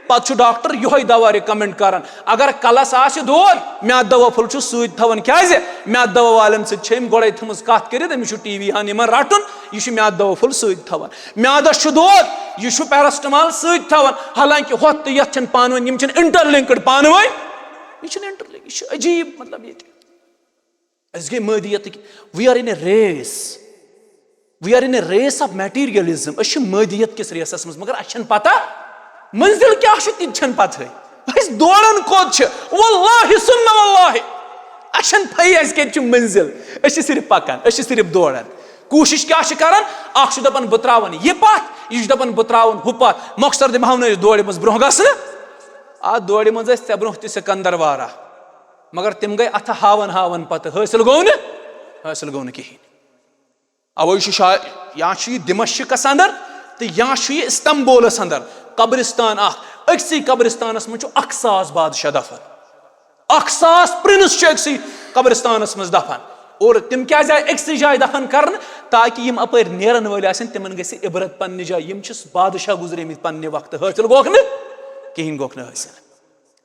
پتہٕ چھُ ڈاکٹر یِہوٚے دوا recommend کران۔ اگر کلس آسہِ دود، میادٕ دوا پھوٚل چھُ سۭتۍ تھاوان۔ کیازِ؟ میادٕ دوا والٮ۪ن سۭتۍ چھِ أمۍ گۄڈے تھٲومٕژ کتھ کٔرِتھ، أمِس چھُ ٹی وی ہن یِمن رٹُن، یہِ چھُ میادٕ دوا پھوٚل سۭتۍ تھاوان۔ میادس چھُ دود، یہِ چھُ paracetamol سۭتۍ تھاوان۔ حالانکہ ہۄتھ تہٕ یتھ چھِنہٕ پانہٕ ؤنۍ، یِم چھِنہٕ interlinked پانہٕ ؤنۍ، یہِ چھُنہٕ interlink، یہِ چھُ عجیب، مطلب، ییٚتہِ۔ أسۍ گٔے مٲدیتٕکۍ۔ We are in a race. We are in a race of materialism. أسۍ چھِ مٲدیت کِس ریسس منٛز، مگر اَسہِ چھَنہٕ پتہ منزل کیٛاہ چھِ، تہِ تہِ چھَنہٕ پتہٕے۔ أسۍ دوران کوٚت چھِ؟ واللہ ثم واللہ، اَسہِ چھَنہٕ پَیی اَسہِ کَتہِ چھِ منزل۔ أسۍ چھِ صرف پکان، أسۍ چھِ صرف دوران۔ کوٗشش کیٛاہ چھِ کران؟ اکھ چھُ دَپان بہٕ ترٛاوَن یہِ پتھ، یہِ چھُ دَپان بہٕ ترٛاوَن ہُہ پتھ۔ مۄخصر دِمہٕ ہاونٲیِتھ دورِ منٛز برٛونٛہہ گژھنہٕ۔ آ، دورِ منٛز ٲسۍ ژےٚ برٛونٛہہ تہِ سکندر وارہ، مگر تِم گٔے اتھٕ ہاوان ہاوان پتہٕ، حٲصِل گوٚو نہٕ، حٲصِل گوٚو نہٕ کِہیٖنۍ۔ اوے چھُ شا-، یا چھُ یہِ دمشقس اندر تہٕ یا چھُ یہِ استنبولس اندر قبرستان اکھ۔ أکسٕے قبرستانس منٛز چھُ اکھ ساس بادشاہ دفن، اکھ ساس پرنس چھُ أکسٕے قبرستانس منٛز دفن۔ اور تِم کیازِ آیہِ أکسٕے جایہِ دفن کرنہٕ؟ تاکہ یِم اپٲرۍ نیرن وٲلۍ آسن، تِمن گژھِ عبرت پننہِ جایہِ۔ یِم چھِ بادشاہ گُزریمٕتۍ پننہِ وقتہٕ، حٲصِل گوٚکھ نہٕ کِہیٖنۍ، گوٚکھ نہٕ حٲصِل۔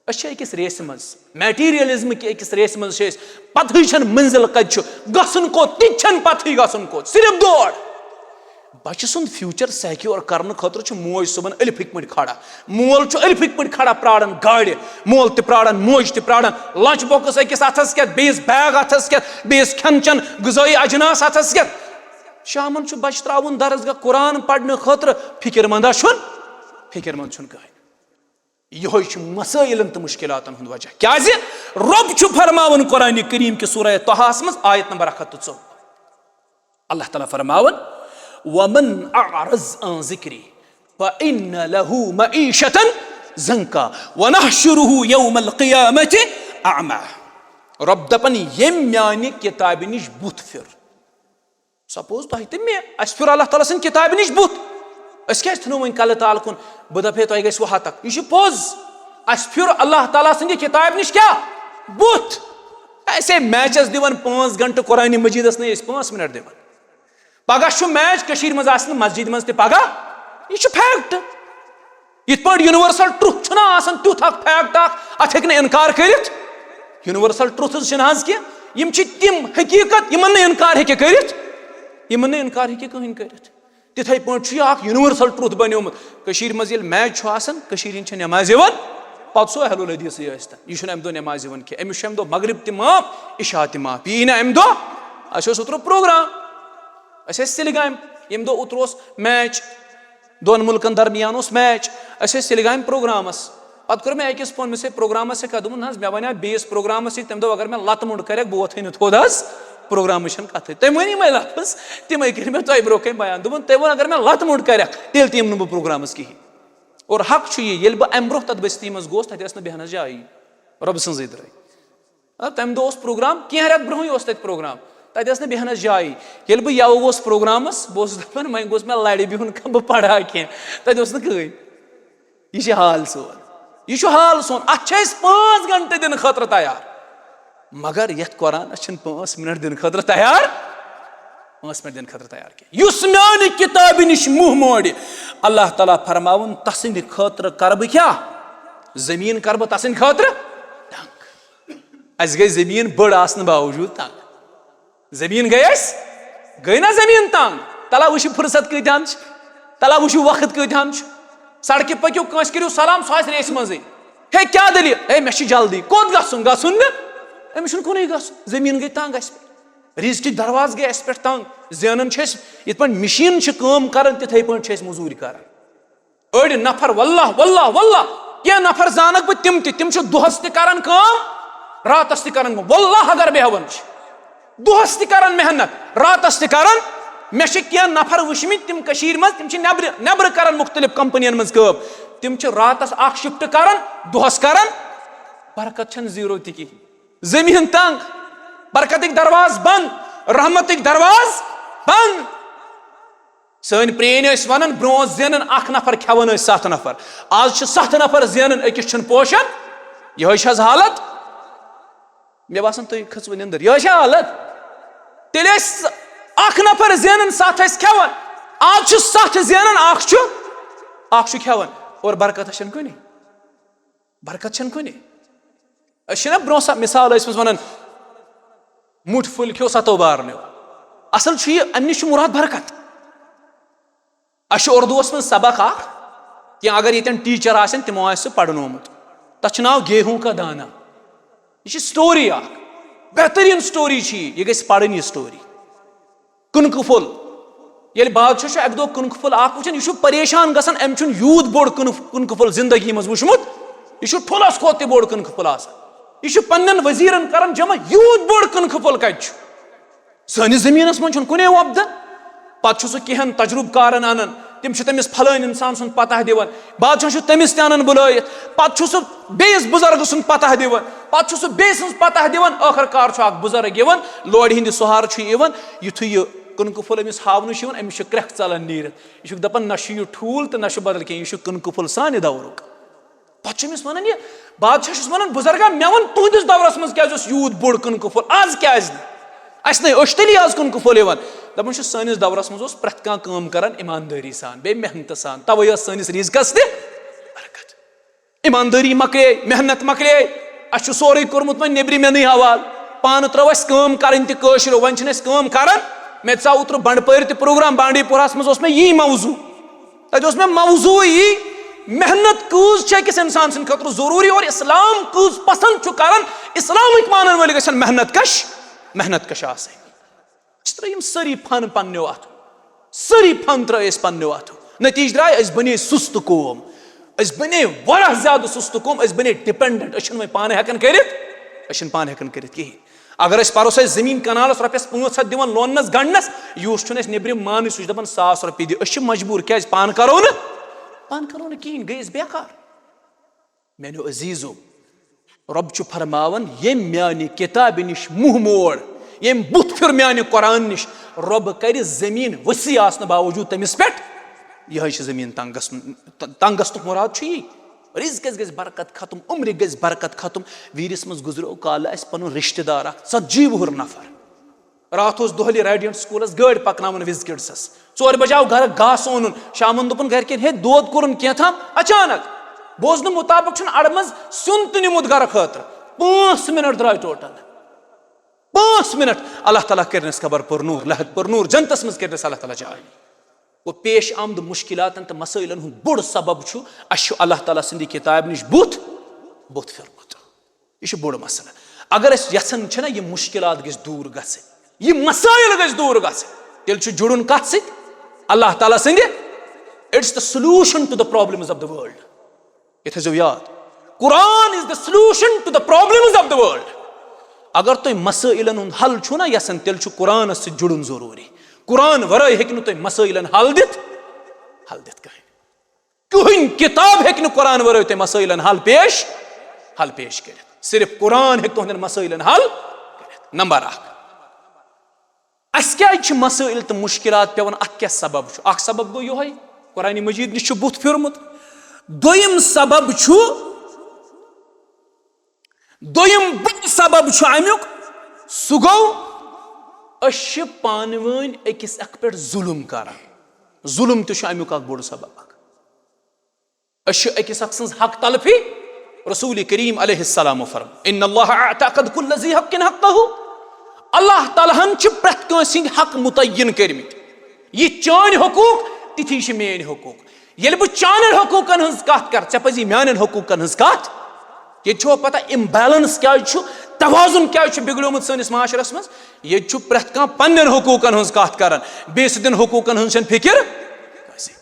أسۍ چھِ أکِس ریسہِ منٛز، materialism کہِ أکِس ریسہِ منٛز چھِ أسۍ۔ پتہٕے چھَنہٕ منزل کَتہِ چھُ، گژھُن کوٚت، تہِ چھَنہٕ پتہٕے گژھُن کوٚت، صرف دور۔ بچہٕ سُنٛد future secure کرنہٕ خٲطرٕ چھُ موج صٲبن ألفٕکۍ پٲٹھۍ کھڑا، مول چھُ ألفٕکۍ پٲٹھۍ کھڑا پراران گاڑِ، مول تہِ پراران، موج تہِ پراران، lunch box أکِس اتھس کٮ۪تھ، بیٚیِس bag اتھس کٮ۪تھ، بیٚیِس کھٮ۪ن چٮ۪ن غذٲیی اجناس اتھس کٮ۪تھ۔ شامن چھُ بچہٕ ترٛاوُن درسگاہ قرآن پرنہٕ خٲطرٕ، فکر مندا چھُنہٕ، فکر مند چھُنہٕ کٕہٕنۍ۔ یِہوٚے چھُ مسٲیلن تہٕ مشکلاتن ہُنٛد وجہ۔ کیازِ؟ رۄب چھُ فرماوان قرآن کریم کہِ سورہ طہس منٛز، آیت نمبر اکھ ہتھ تہٕ ژوٚوُہ۔ اللہ تعالیٰ فرماوان، "ومن اعرض عن ذکری فان له معیشة ضنکا ونحشره یوم القیامة اعمی۔" رۄب دپان، ییٚمۍ میانہِ کتابہِ نِش بُتھ پھِر، سپوز تۄہہِ تہٕ مےٚ، اَسہِ پھیُر اللہ تعالیٰ سٕنٛدِ کِتابہِ نِش بُتھ، أسۍ کیٛازِ ژھٕنو وۄنۍ کلہٕ تال کُن؟ بہٕ دَپہٕ ہے، تۄہہِ گژھِوٕ ہتک۔ یہِ چھُ پوٚز، اَسہِ پھیُر اللہ تعالیٰ سٕنٛدِ کِتابہِ نِش کیٛاہ؟ بُتھ۔ أسۍ ہے میچس دِوان پانٛژھ گنٹہٕ، قرآنِ مجیدس نہٕ أسۍ پانٛژھ منٹ دِوان۔ پگاہ چھُ میچ، کٔشیٖرِ منٛز آسہِ نہٕ مسجدِ منٛز تہِ پگاہ، یہِ چھُ فیکٹ۔ یِتھ پٲٹھۍ یونیورسل ٹروتھ چھُنہ آسان تیُتھ اکھ فیکٹ اکھ، اتھ ہیٚکہِ نہٕ انکار کٔرِتھ۔ یونیورسل ٹروتھز چھِنہٕ حظ کینٛہہ، یِم چھِ تِم حقیٖقت یِمن نہٕ انکار ہیٚکہِ کٔرِتھ، یِمن نہٕ انکار ہیٚکہِ کٕہٕنۍ کٔرِتھ۔ تِتھے پٲٹھۍ چھُ یہِ اکھ یونیورسل ٹروتھ بنیومُت۔ کٔشیٖرِ منٛز ییٚلہِ میچ چھُ آسان، کٔشیٖرِ ہِنٛدۍ چھِ نٮ۪مازِ یِوان، پتہٕ سُہ اہل الحدیثٕے ٲسۍ تن، یہِ چھُنہٕ امہِ دۄہ نٮ۪مازِ یِوان کینٛہہ، أمِس چھُ امہِ دۄہ مغرب تہِ معاف، عشاء تہِ معاف۔ یہِ یی نہٕ امہِ دۄہ، اَسہِ اوس اوترٕ پروگرام، أسۍ ٲسۍ سِلگامہِ، ییٚمہِ دۄہ اوترٕ اوس میچ، دۄن مُلکن درمیان اوس میچ، أسۍ ٲسۍ سِلگامہِ پروگرامس۔ پتہٕ کوٚر مےٚ أکِس فون، مےٚ سۭتۍ پروگرامس سۭتۍ کتھ، دوٚپُن، نہ حظ، مےٚ ونیٛاو بیٚیِس پروگرامس سۭتۍ، تَمہِ دۄہ اگر مےٚ لتہٕ موٚنڈ کرٮ۪کھ، بہٕ وۄتھٕے نہٕ تھوٚد حظ، پروگرامٕچ چھَنہٕ کتھٕے۔ تٔمۍ ؤنۍ یِمے لفظ، تِمے کٔرۍ مےٚ تۄہہِ برونٛہہ کنہِ بیان۔ دوٚپُن، تٔمۍ ووٚن، اگر مےٚ لتہٕ موٚنڈ کرٮ۪کھ، تیٚلہِ تہِ یِمہٕ نہٕ بہٕ پروگرامس کِہینۍ۔ اور حق چھُ یہِ، ییٚلہِ بہٕ امہِ برونٛہہ تتھ بستی منٛز گوس، تتہِ ٲس نہٕ بیہنس جایی، رۄبہٕ سٕنٛزٕے درٲے۔ مطلب، تَمہِ دۄہ اوس پروگرام، کینٛہہ رٮ۪تھ برونٛہٕے اوس تَتہِ پروگرام، تَتہِ ٲس نہٕ بیٚہنَس جایی۔ ییٚلہِ بہٕ یَوٕ گوس پروگرامَس، بہٕ اوسُس دَپان، وۄنۍ گوٚژھ مےٚ لَرِ بِہُن کانٛہہ، بہٕ پَرٕ ہا کینٛہہ۔ تَتہِ اوس نہٕ کٕہٕنۍ۔ یہِ چھِ حال سون، یہِ چھُ حال سون۔ اَتھ چھِ أسۍ پانٛژھ گھنٹہٕ دِنہٕ خٲطرٕ تیار، مگر یَتھ قرآنَس چھِنہٕ پانٛژھ مِنَٹ دِنہٕ خٲطرٕ تیار۔ پانٛژھ مِنَٹ دِنہٕ خٲطرٕ تیار کینٛہہ۔ یُس میٛانہِ کِتابہِ نِش مُہ موڑِ، اللہ تعالیٰ فرماوُن، تَسٕنٛدِ خٲطرٕ کَرٕ بہٕ کیٛاہ؟ زٔمیٖن کَرٕ بہٕ تَسٕنٛدِ خٲطرٕ تنٛگ۔ اسہِ گٔے زٔمیٖن بٔڑ آسنہٕ باوجوٗد تنٛگ۔ زٔمیٖن گٔے اسہِ، گٔے نہ زٔمیٖن تنٛگ؟ تَلہ وٕچھِو فرصت کۭتِہَن چھِ، تَلہ وٕچھِو وقت کۭتِہَن چھُ۔ سڑکہِ پٔکِو، کٲنٛسہِ کٔرِو سلام، سُہ آسہِ ریسہِ منٛزٕے۔ ہے، کیٛاہ دٔلیٖل؟ ہے، مےٚ چھِ جلدی۔ کوٚت گژھُن؟ گژھُن نہٕ۔ أمِس چھُنہٕ کُنُے گژھُن۔ زٔمیٖن گٔے تنٛگ اَسہِ پٮ۪ٹھ۔ رِزقٕکۍ دروازٕ گٔے اَسہِ پٮ۪ٹھ تنٛگ۔ زینان چھِ أسۍ، یِتھ پٲٹھۍ مِشیٖن چھِ کٲم کران، تِتھَے پٲٹھۍ چھِ أسۍ مٔزوٗرۍ کران۔ أڑۍ نفر، واللہ، واللہ، واللہ، کینٛہہ نفر زانکھ بہٕ تِم تہِ، تِم چھِ دۄہس تہِ کران کٲم، راتس تہِ کران کٲم۔ واللہ اگر بیہوان چھِ، دۄہس تہِ کران محنت، راتس تہِ کران۔ مےٚ چھِ کینٛہہ نفر وٕچھمٕتۍ، تِم کٔشیٖرِ منٛز، تِم چھِ نٮ۪برٕ، نٮ۪برٕ کران مُختٔلِف کمپنین منٛز کٲم۔ تِم چھِ راتس اکھ شفٹ کران، دۄہس کران، برکت چھنہٕ زیٖرو تہِ کِہیٖنۍ۔ زٔمیٖن تنٛگ، برکتٕکۍ دروازٕ بنٛد، رحمتٕکۍ دروازٕ بنٛد۔ سٲنۍ پرٛٲنۍ ٲسۍ وَنان، برٛونٛہہ ٲس زینان اکھ نفر، کھٮ۪وان ٲسۍ ستھ نفر۔ آز چھِ ستھ نفر زینان، أکِس چھُنہٕ پوشان۔ یِہوٚے چھِ حظ حالت؟ مےٚ باسان، تُہۍ کھٔژوٕ نِندٕر۔ یِہوٚے چھِ حالت؟ تیٚلہِ ٲسۍ اکھ نفر زینان، ستھ ٲسۍ کھٮ۪وان۔ آز چھُ ستھ زینان، اکھ چھُ، اکھ چھُ کھٮ۪وان۔ اور برکت چھَنہٕ کُنی۔ برکت چھَنہٕ کُنی۔ أسۍ چھِنہ برٛونٛہہ سا مثال ٲسمٕژ وَنان، مُٹھ پھٔلۍ کھیو ستو بارنیو۔ اصل چھُ یہِ، اَمہِ نِش چھُ مُراد برکت۔ اَسہِ چھُ اُردوَس منٛز سبق اکھ، کینٛہہ اگر ییٚتٮ۪ن ٹیٖچر آسن، تِمو آسہِ سُہ پرنومُت۔ تَتھ چھُ ناو گیہوں کا دانہ۔ یہِ چھِ story اکھ، بہتریٖن story چھِ یہِ، یہِ گژھِ پرٕنۍ یہِ story۔ کٕنکہٕ پھوٚل۔ ییٚلہِ بادشاہ چھُ اَکہِ دۄہ کٕنکہٕ پھوٚل اکھ وٕچھان، یہِ چھُ پریشان گژھان، أمۍ چھُنہٕ یوٗت بوٚڑ کٕنہٕ، کٕنکہٕ پھوٚل زندگی منٛز وٕچھمُت۔ یہِ چھُ ٹھُلس کھۄتہٕ تہِ بوٚڑ کٕنکہٕ پھوٚل آسان۔ یہِ چھُ پننٮ۪ن وزیرن کران جمع، یوٗت بوٚڑ کٕنکہٕ پھوٚل کتہِ چھُ؟ سٲنِس زٔمیٖنَس منٛز چھُنہٕ کُنے وۄپدان۔ پتہٕ چھُ سُہ کینٛہَن تجرُبہٕ کارَن اَنان، تِم چھِ تٔمِس پھلٲنۍ اِنسان سُنٛد پتاہ دِوان۔ بادشاہ چھُ تٔمِس تہِ اَنان بُلٲیِتھ۔ پتہٕ چھُ سُہ بیٚیِس بُزرگہٕ سُنٛد پتاہ دِوان۔ پتہٕ چھُ سُہ بیٚیہِ سٕنٛز پتاہ دِوان۔ ٲخٕر کار چھُ اکھ بُزرگ یِوان، لورِ ہِنٛدِ سُہارٕ چھُ یِوان۔ یُتھُے یہِ کٕنکہٕ پھوٚل أمِس ہاونہٕ چھُ یِوان، أمِس چھُ کرٛٮ۪کھ ژَلان نیٖرِتھ۔ یہِ چھُکھ دَپان، نہ چھُ یہِ ٹھوٗل تہٕ نہ چھُ بدل کینٛہہ، یہِ چھُ کٕنکہٕ پھوٚل سانہِ دورُک۔ پتہٕ چھُ أمِس ونان یہِ، بادشاہ چھُس ونان، بُزرگا، مےٚ وَن، تُہنٛدِس دورس منٛز کیازِ اوس یوٗت بوٚڑ کٕنکہٕ پھوٚل؟ از کیازِ نہٕ؟ اَسہِ نے، أسۍ چھِ تیٚلی از کٕنکہٕ پھوٚل یِوان۔ دَپان چھُ، سٲنِس دورس منٛز اوس پرٛٮ۪تھ کانٛہہ کٲم کران ایماندٲری سان، بیٚیہِ محنتہٕ سان، توے ٲس سٲنِس رِزقس تہِ برکت۔ ایماندٲری مۄکلے، محنت مۄکلے، اَسہِ چھُ سورُے کوٚرمُت وۄنۍ نیٚبرِمٮ۪نٕے حوالہٕ۔ پانہٕ ترٲو اَسہِ کٲم کرٕنۍ تہِ کٲشرو، وۄنۍ چھِنہٕ اَسہِ کٲم کران۔ مےٚ ژاو اوترٕ بنڈپٲرۍ تہِ پروگرام، بانڈی پوراہس منٛز اوس مےٚ یی موضوع۔ تَتہِ اوس مےٚ موضوع یی، محنت کۭژ چھِ أکِس اِنسان سٕنٛدِ خٲطرٕ ضروٗری اور اِسلام کۭژ پسنٛد چھُ کران۔ اِسلامٕکۍ مانن وٲلۍ گژھن محنت کش، محنت کش آسٕنۍ۔ اَسہِ ترٲے یِم سٲری فن پننیو اَتھو، سٲری فن ترٲے اَسہِ پننیو اَتھو۔ نتیجہٕ درٛاے، أسۍ بنے سُستہٕ قوم، أسۍ بنے واریاہ زیادٕ سُستہٕ قوم، أسۍ بنے dependent، أسۍ چھِنہٕ وۄنۍ پانہٕ ہٮ۪کان کٔرِتھ، أسۍ چھِنہٕ پانہٕ ہٮ۪کان کٔرِتھ کِہیٖنۍ۔ اگر أسۍ پَرو، سُہ آسہِ زٔمیٖن کنالَس رۄپیَس پانٛژھ ہَتھ دِوان لوننَس گنٛڈنَس، یوٗس چھُنہٕ اَسہِ نیٚبرِم مانٕے، سُہ چھُ دَپان، ساس رۄپیہِ دِ، أسۍ چھِ مجبوٗر، کیٛازِ؟ پانہٕ کَرو نہٕ، پانہٕ کَرو نہٕ کِہیٖنۍ، گٔے أسۍ بیکار۔ میٛانیو عزیٖزو، رۄب چھُ فرماوان، ییٚمۍ میٛانہِ کِتابہِ نِش مُہ موڑ، ییٚمۍ بُتھ پھیُر میانہِ قرآن نِش، رۄب کرِ زٔمیٖن ؤسیع آسنہٕ باوجوٗد تٔمِس پٮ۪ٹھ۔ یِہوٚے چھِ زٔمیٖن تنگ گژھُن۔ ت-، تنگ گژھنُک مُراد چھُ یی، رِزقَس گژھِ برکت ختم، عمرِ گژھِ برکت ختم۔ ویٖرِس منٛز گُزریو کالہٕ اَسہِ پَنُن رِشتہٕ دار اکھ ژتجی وُہُر نفر۔ راتھ اوس دۄہلہِ ریڈینٹ سکوٗلَس گٲڑۍ پَکناوان وِزکِٹسَس۔ ژورِ بجے آو گرٕ، گاسہٕ اوٚنُن۔ شامَن دوٚپُن گرِکٮ۪ن، "ہے، دود کوٚرُن کینٛہہ تام اچانک۔" بوزنہٕ مُطابق چھُن اَڑٕ منٛز سیُن تہِ نیوٗمُت گرٕ خٲطرٕ۔ پانٛژھ منٹ درٛاے ٹوٹل۔ پانٛژھ منٹ۔ اللہ تعالیٰ کٔرنَس قبر پر نور، لحد پر نور، جنتَس منٛز کٔرنَس اللہ تعالیٰ جاے۔ گوٚو، پیش آمد مُشکِلاتَن تہٕ مسٲیِلَن ہُنٛد بوٚڑ سبب چھُ، اَسہِ چھُ اللہ تعالیٰ سٕنٛدِ کِتابہِ نِش بُتھ، بُتھ پھیوٗرمُت۔ یہِ چھُ بوٚڑ مسلہٕ۔ اگر أسۍ یژھان چھِنہ یِم مُشکِلات گٔژھۍ دوٗر گژھٕنۍ، یِم مسٲیِل گٔژھۍ دوٗر گژھٕنۍ، تیٚلہِ چھُ جُڑُن کَتھ سۭتۍ؟ اللہ تعالیٰ سٕنٛدِ۔ It's the solution to the problems of the world. یہِ تھٲیزیو یاد، Quran is the solution to the problems of the world. اگر تۄہہِ مسٲیِلَن ہُنٛد حل چھُو نہ یژھان، تیٚلہِ چھُ قرآنَس سۭتۍ جُڑُن ضروٗری۔ قرآن ورٲے ہیٚکہِ نہٕ تۄہہِ مسٲیِلَن حل دِتھ، حل دِتھ کٕہٕنۍ۔ کٕہٕنۍ کِتاب ہیٚکہِ نہٕ قرآن ورٲے تۄہہِ مسٲیِلَن حل پیش، حل پیش کٔرِتھ۔ صرف قرآن ہیٚکہِ تُہنٛدٮ۪ن مسٲیِلَن حل کٔرِتھ۔ نمبر اکھ، اَسہِ کیٛازِ چھِ مسٲیِل تہٕ مُشکِلات پٮ۪وان؟ اَتھ کیٛاہ سبب چھُ؟ اَکھ سبب گوٚو یِہوٚے، قرآنِ مجیٖد نِش چھُ بُتھ پھیوٗرمُت۔ دوٚیِم سبب چھُ، دوٚیِم بوٚڑ سبب چھُ اَمیُک، سُہ گوٚو، أسۍ چھِ پانہٕ ؤنۍ أکِس اکھ پٮ۪ٹھ ظُلُم کران۔ ظُلُم تہِ چھُ اَمیُک اَکھ بوٚڑ سبب اَکھ۔ أسۍ چھِ أکِس اکھ سٕنٛز حق تلفی۔ رسول کریم علیہ السلام فرم، "ان اللہ اعطى کل ذی حق حقہ"۔ اللہ تعالیٰ ہن چھِ پرٛٮ۪تھ کٲنٛسہِ ہٕنٛدۍ حق متعین کٔرمٕتۍ۔ یہِ چٲنۍ حقوٗق، تِتھی چھِ میٲنۍ حقوٗق۔ ییٚلہِ بہٕ چانٮ۪ن حقوٗقن ہٕنٛز کتھ کرٕ، ژےٚ پزی میانٮ۪ن حقوٗقن ہٕنٛز کتھ۔ ییٚتہِ چھُوا پتہ امبیلنس کیٛازِ چھُ، توازن کیٛازِ چھُ بگڑیومُت سٲنِس معاشرس منٛز؟ ییٚتہِ چھُ پرٛٮ۪تھ کانٛہہ پننٮ۪ن حقوٗقن ہٕنٛز کتھ کران، بیٚیہِ سٕنٛدٮ۪ن حقوٗقن ہٕنٛز چھنہٕ فکر کٲنٛسہِ۔